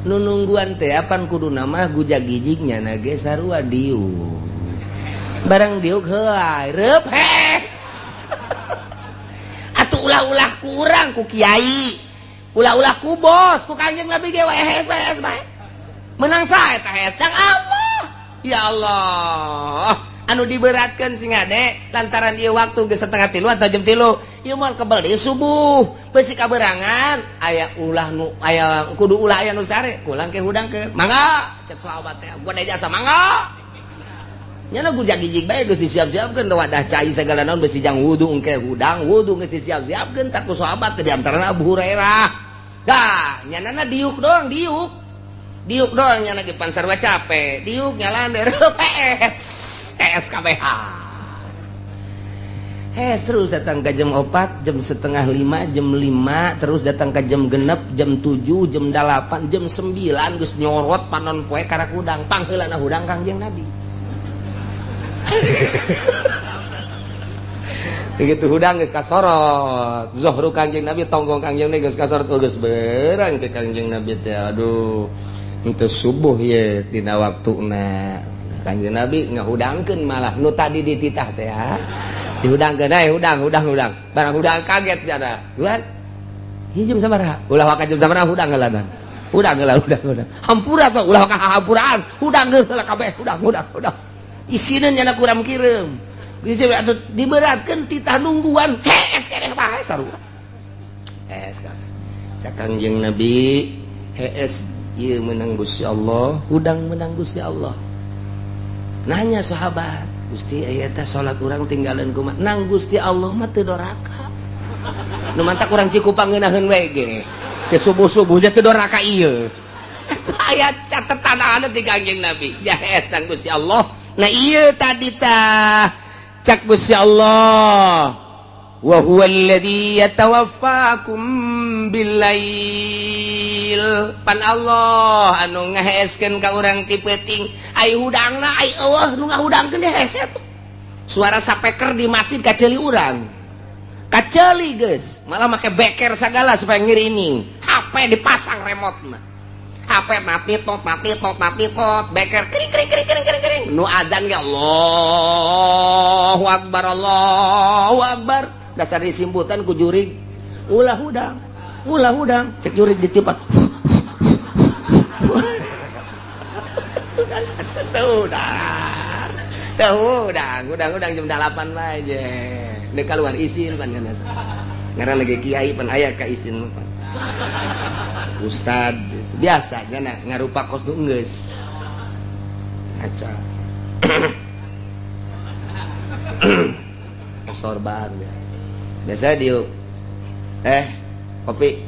Nu nungguan teh apan kudu nama gujag-gijignya nage sarua diuk. Barang diuk heuay, reup hes. Atuh ulah-ulah ku urang, ku kiai. Ulah-ulah ku bos, ku Kangjeng Nabi ge wae hes bae, hes bae. Menang sae eta hes, dang Allah. Ya Allah. Anu diberatkan sing ade lantaran ieu waktu geus setengah tilu atau jam 3, ieu moal kebel deui subuh, beusi kaberangan aya ulah nu aya kudu ulah aya nu sare kulang ke hudang ke. Mangga cek sahabat teh, gua jasa mangga nyana gujag-gijig bae geus disiap-siapkeun wadah cai segala naon, besi jang wudu engke hudang wudu geus disiap-siapkeun tak ku sahabat teh, di antarana Abu Hurairah. Dah nyanana diuk doang, diuk diuk doang, nyana ge pan sarua capek, diuk nyalander PS SKBH. Hes terus datang ke jam 4, jam setengah 5, jam 5, terus datang ke jam 6, jam 7, jam 8, jam 9 geus nyorot panon poe karak hudang, pangheulana hudang Kangjeng Nabi. Begitu hudang geus kasorot, zohru Kangjeng Nabi, tonggong Kangjeng Nabi geus kasorot, oh, geus berang cek Kangjeng Nabi teh, aduh, henteu subuh ye dina waktuna. Kangjeng Nabi ngahudangkeun malah nu tadi dititah teh ya. Dihudangkeun, eh hudang, hudang, hudang. Barang hudang kaget jada. Duan. Ieu jam sabaraha? Ulah waka jam sabaraha, hudang heula. Hudang heula, hudang, hudang. Hampura tuh, ulah waka hampuraan. Hudang heula kabeh, hudang, hudang, hudang. Isina nyana kuram kireum. Geus atuh diberatkeun titah nungguan, hees keneh bae sarua. Hees kabeh. Cak Kangjeng Nabi, hees ieu menang Gusti Allah, hudang menang Gusti Allah. Nanya sahabat, Gusti aya teh salat urang tinggalan kumaha? Nang Gusti Allah mah teu doraka. Nu mantak urang Cikupang ngeunaheun we ge. Ke subuh-subuh teh teu doraka ieu. Eta aya catetan anu ti Kangjeng Nabi. Ja hees nang Gusti Allah. Nah ieu tadi tah cak Gusti Allah. Wa huwa alladzi yatawaffakum billail. Pan Allah anu ngaheeskeun ka urang ti peuting, ai hudangna ai eueuh nu ngahudangkeun hese tuh. Suara sapeker di masjid kaceuli urang. Kaceuli geus, malah make beker sagala supaya ngirining. HP dipasang remote-na. HP mati tot mati tot mati tot, beker kering kering kering kering kering kering. Nu adzan ge Allahu akbar Allahu akbar. Dasar disimputan ku jurig ulah hudang. Ulah hudang, cek jurig ditiupan. Teu hudang. Teu hudang, hudang-hudang jam 8 bae je. Deuk kaluar isin pan kana. Ngaran lagi kiai pan aya ka isin mah pan. Ustad gitu. Biasa nya ngarupa kos nu geus. Ngaca. Sorban biasa. Biasa diuk. Kopi.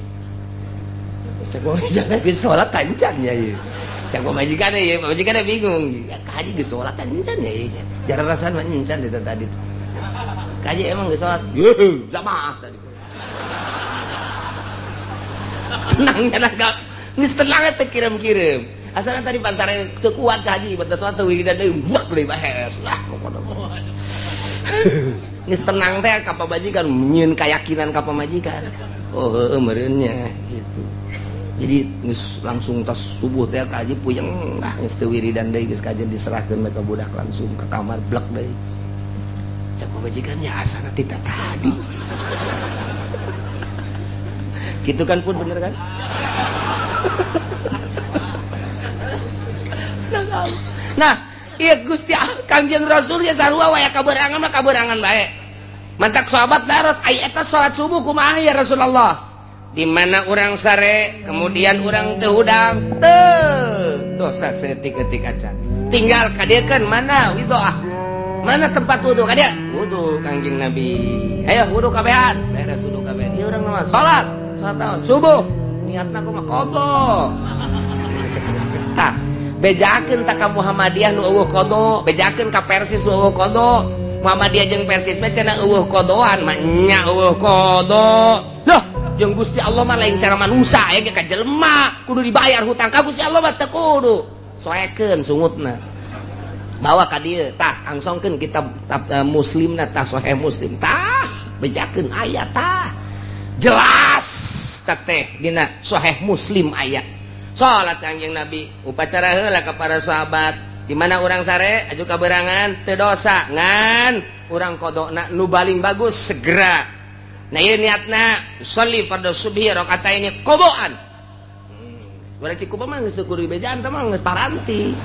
Cek majikan geus salat tancan ya ieu. Cek majikan ieu, majikan bingung. Ya kaji geus salat tancan ya ieu. Jarang rasaan mah encan itu tadi. Kaji emang geus salat. Yeuh, jamaah tadi. Tenang tenang geus tenang teh kirim-kirim. Asalna tadi pansare teu kuat kaji batas salat wiridan deui buak deui bahes lah pokona. Geus tenang teh ka pamajikan nyieun keyakinan ka pamajikan. Oh heueuh meureun nya gitu. Jadi geus langsung tas subuh teh kaji puyeng lah geus teu wiridan deui geus kajian diserahkeun ka budak langsung ke kamar blek deui. Cek pamajikan ya asana tita tadi. Gitu kan pun bener kan? Nah, iya Gusti Kangjeng Rasul ya sarua wae kaberangan mah kaberangan bae. Mantak sahabat daros ai eta salat subuh kumaha ya Rasulullah? Di mana urang sare, kemudian urang teu hudang, teu dosa saeutik-eutik acan. Tinggal kadiekeun mana widoah. Mana tempat wudu kadia? Wudu Kangjeng Nabi. Ayo wudu kabehan. Beres wudu kabehan. Ieu urang mah salat, salat naon? Subuh. Niatna kumaha? Qadha. Tah, bejakeun ta ka Muhammadiyah nu eueuh qadha, bejakeun ka Persis nu eueuh qadha. Muhammadiyah jeung Persis mah cenah eueuh qadhaan, mah nya eueuh qadha. Loh, jeung Gusti Allah mah lain cara manusia aya ge ka jelema, kudu dibayar hutang ka Gusti Allah mah teu kudu. Soekeun sungutna. Bawa ka dieu, tah angsongkeun kitab Muslimna tah Sahih Muslim tah, bejakeun aya tah. Jelas teh dina Sahih Muslim aya. Salat Kangjeng Nabi upacara heula ka para sahabat di mana urang sare aju kaberangan teu dosa ngan urang qadona nu baling bagus segera. Nah ieu niatna sholli fardhu subhi rakaataini qadaan. Urang Cikupa mah geus kudu dibejaan teh mah geus paranti.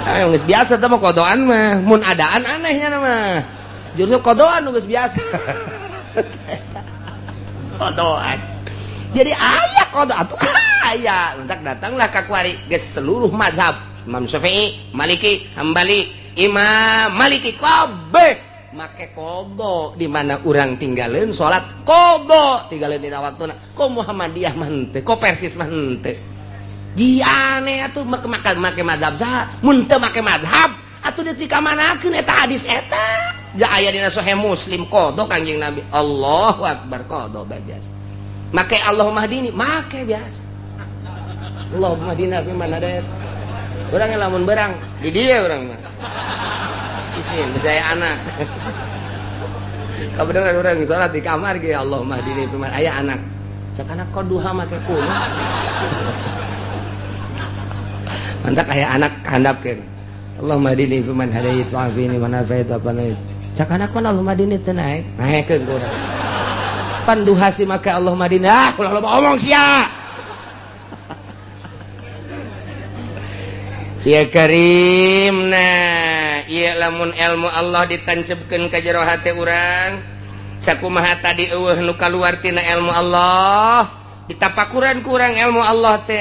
Geus biasa teh mah qadaan mah mun adaan anehnya mah. Justru qadaan nu geus biasa. Qadaan. Jadi aya qada atuh aya. Entak datanglah ka kuari geus seluruh mazhab Imam Syafi'i, Maliki, Hambali, Imam Maliki kabeh make qada di mana urang tinggalin salat qada tinggalin dina waktuna. Ko Muhammadiyah mah henteu, ko Persis mah henteu. Di aneh atuh make mazhab saha? Mun teu make mazhab atuh dipikamanakeun eta hadis eta. Ja aya dina Sahih Muslim qada Kangjeng Nabi. Allahu akbar qada bae biasa. Make Allahumma hdini, make biasa. Allahumma hdina fi man hadait. Urang lamun berang di dieu urang mah. Isin saya anak. Kabeneran urang salat di kamar ge Allahumma hdini fi man aya anak. Cak anak kok duha make kuno. Mantak aya anak handapkeun. Allahumma hdini fi man hadait wa afini man afait apa naik. Cak anak mah Allahumma hdini teu naek. Naekeun ku urang. Pan duha si make Allahumma hdini. Ah, ulah loba omong sia. Ya Karim nah ieu lamun ilmu Allah ditancepkeun ka jero hate urang sakumaha tadi eueuh nu kaluar tina ilmu Allah ditapakuran ku urang ilmu Allah teh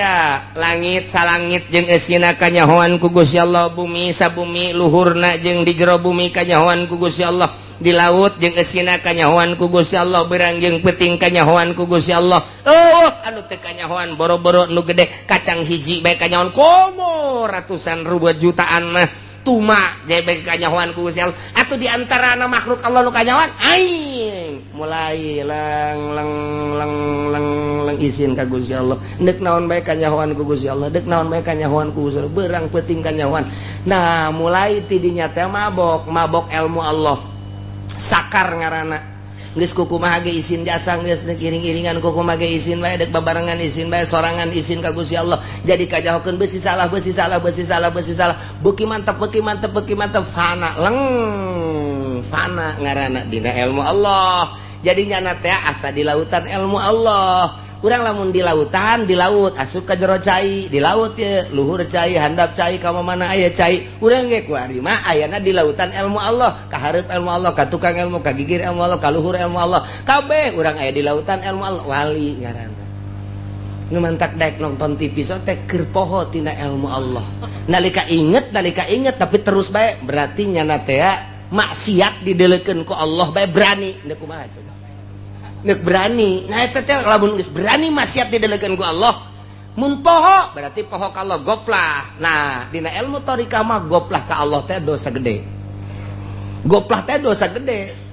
langit salangit jeung eusina kanyahoan ku Gusti Allah bumi sabumi luhurna jeung di jero bumi kanyahoan ku Gusti Allah di laut jeung eusina kanyahoan ku Gusti Allah berang jeung peuting kanyahoan ku Gusti Allah oh anu teu kanyahoan boro-boro nu gede kacang hiji bae kanyahoan komo ratusan ribu jutaan mah tuma jebek kanyahoan ku Gusti Allah atuh di antara makhluk Allah nu kanyahoan aing mulai leng leng leng leng leng isin ka Gusti Allah deuk naon bae kanyahoan ku Gusti Allah deuk naon bae kanyahoan ku Gusti Allah berang peuting kanyahoan. Nah mulai tidinya teh mabok mabok ilmu Allah sakar ngaranna geus kukumaha ge isin jasa geus deuk iring-iringan kukumaha ge isin bae deuk babarengan isin bae sorangan isin ka Gusti Allah jadi kajahokeun beusi salah beusi salah beusi salah beusi salah beuki mantep beuki mantep beuki mantep fana leng fana ngaranna dina ilmu Allah jadi nyana teh asa di lautan ilmu Allah. Urang lamun di lautan, di laut asup ka jero cai, di laut ya luhur cai, handap cai, ka mana aya cai. Urang ge kuari mah ayana di lautan ilmu Allah, ka hareup ilmu Allah, ka tukang ilmu, ka gigir ilmu Allah, ka luhur ilmu Allah. Kabeh urang aya di lautan ilmu Allah, wali ngaranna. Nu mantak daek nonton TV so teh keur poho tina ilmu Allah. Nalika inget tapi terus bae, berarti nyana teh maksiat didelekeun ku Allah bae berani. Neuk kumaha coba? Neuk berani. Nah, eta teh lamun geus berani maksiat didelekeun ku Allah, mun poho berarti poho ka Allah, goplah. Nah, dina ilmu thariqah mah goplah ka Allah teh dosa gede. Goplah teh dosa gede.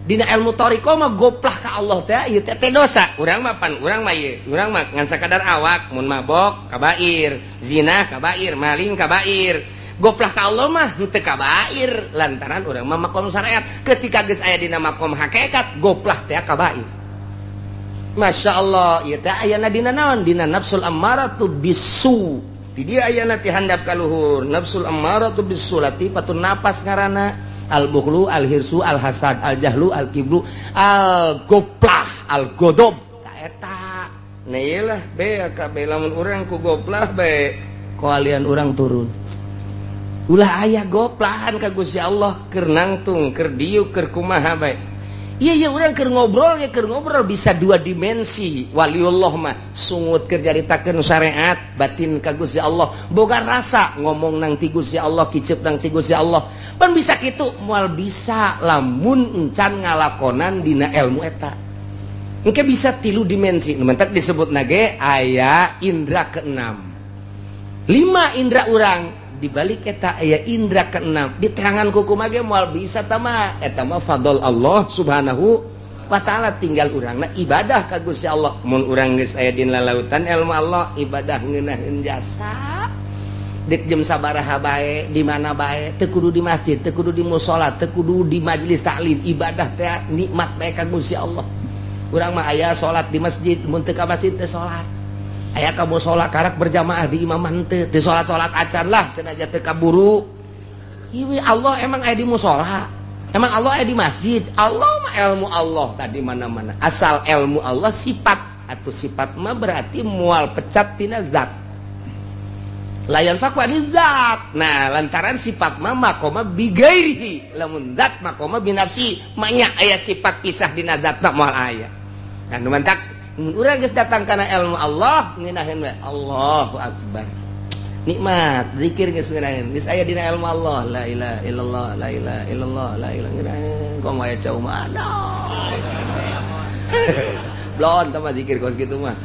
Dina ilmu thariqah mah goplah ka Allah teh ieu teh teh dosa. Urang mah pan urang mah ieu, urang mah ngan sakadar awak mun mabok kabair, zina kabair, maling kabair. Goplah ka Allah mah henteu kabair lantaran urang mah makom syariat. Ketika geus aya dina makom hakikat, goplah teh kabair. Masya Allah, ieu teh ayana dina naon? Dina nafsul ammaratu bisu. Di dieu ayana ti handap ka luhur, nafsul ammaratu bisu latifatun nafas ngaranna. Al bukhlu, al hirsu, al hasad, al jahlu, al kibru, al goplah, al godob. Ta eta. Nah iyalah be kabeh lamun urang ku goplah bae koalian urang turun. Ulah aya goplahan ka Gusti Allah keur nangtung, keur diuk, keur kumaha bae. Iya iya urang keur ngobrol ya, keur ngobrol bisa dua dimensi. Waliullah mah sungut keur nyaritakeun syariat, batin ka Gusti Allah. Boga rasa ngomong nang ti Gusti Allah, kicep nang ti Gusti Allah. Pan bisa kitu, moal bisa lamun encan ngalakonan dina ilmu eta. Engke bisa tilu dimensi. Nu mentak disebut nage aya indra keenam. Lima indra urang dibalik eta aya indra keenam. Diterangan ku kumaha ge moal bisa tama. Eta mah fadl Allah Subhanahu wa taala, tinggal urangna ibadah ka Gusti Allah. Mun urang geus aya dina lautan ilmu Allah, ibadah ngeunaheun jasa. Dek jam sabaraha bae, di mana bae, teu kudu di masjid, teu kudu di musala, teu kudu di majelis taklim, ibadah teh nikmat bae ka Gusti Allah. Urang mah aya salat di masjid, mun teu ka masjid teu salat. Aya ka musala karak berjamaah di imam henteu, teu salat-salat acan lah cenah teu kaburu. Ieu Allah emang aya di musala. Emang Allah aya di masjid. Allah mah ilmu Allah tadi mana-mana. Asal ilmu Allah sifat atau sifat mah berarti mual pecat tina zat. Layan fakwa di zat. Nah, lantaran sifat mah makoma bigairihi, lamun zat makoma binafsi, manya aya sifat pisah dina zat mah moal aya. Nah, nu mantak mun urang geus datang kana ilmu Allah ngeunaheun we Allahu akbar. Nikmat zikir geus ngeunaheun, geus aya dina ilmu Allah, la ilaha illallah, la ilaha illallah, la ilaha ngeunaheun. Komo aya cau mah aduh. Blon tah mah zikir kos kitu mah.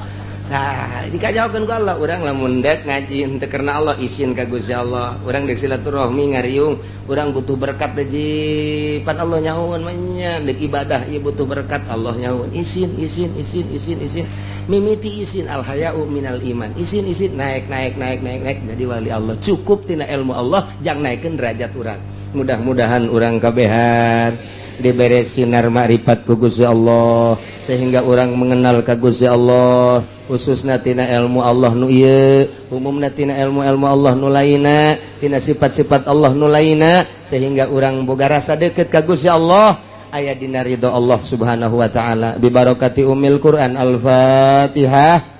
Tah, dikajawakeun ku Allah, urang lamun dek ngaji henteu karena Allah, isin ka Gusti Allah. Urang dek silaturahmi ngariung, urang butuh berkat teh ji. Pan Allah nyahoeun mah nya dek ibadah ieu butuh berkat, Allah nyahoeun. Isin, isin, isin, isin, isin. Mimiti isin, al haya'u minal iman. Isin, isin, naik, naik, naik, naik, naik jadi wali Allah. Cukup tina ilmu Allah jang naikeun derajat urang. Mudah-mudahan urang kabehan dibere sinar makrifat ku Gusti Allah sehingga orang mengenal ka Gusti Allah, khususna tina ilmu Allah nu ieu, umumna tina ilmu-ilmu Allah nu lainna, tina sifat-sifat Allah nu lainna, sehingga orang boga rasa deket ka Gusti Allah, aya dina ridho Allah Subhanahu wa taala. Bi barakati umil Quran, al-Fatihah.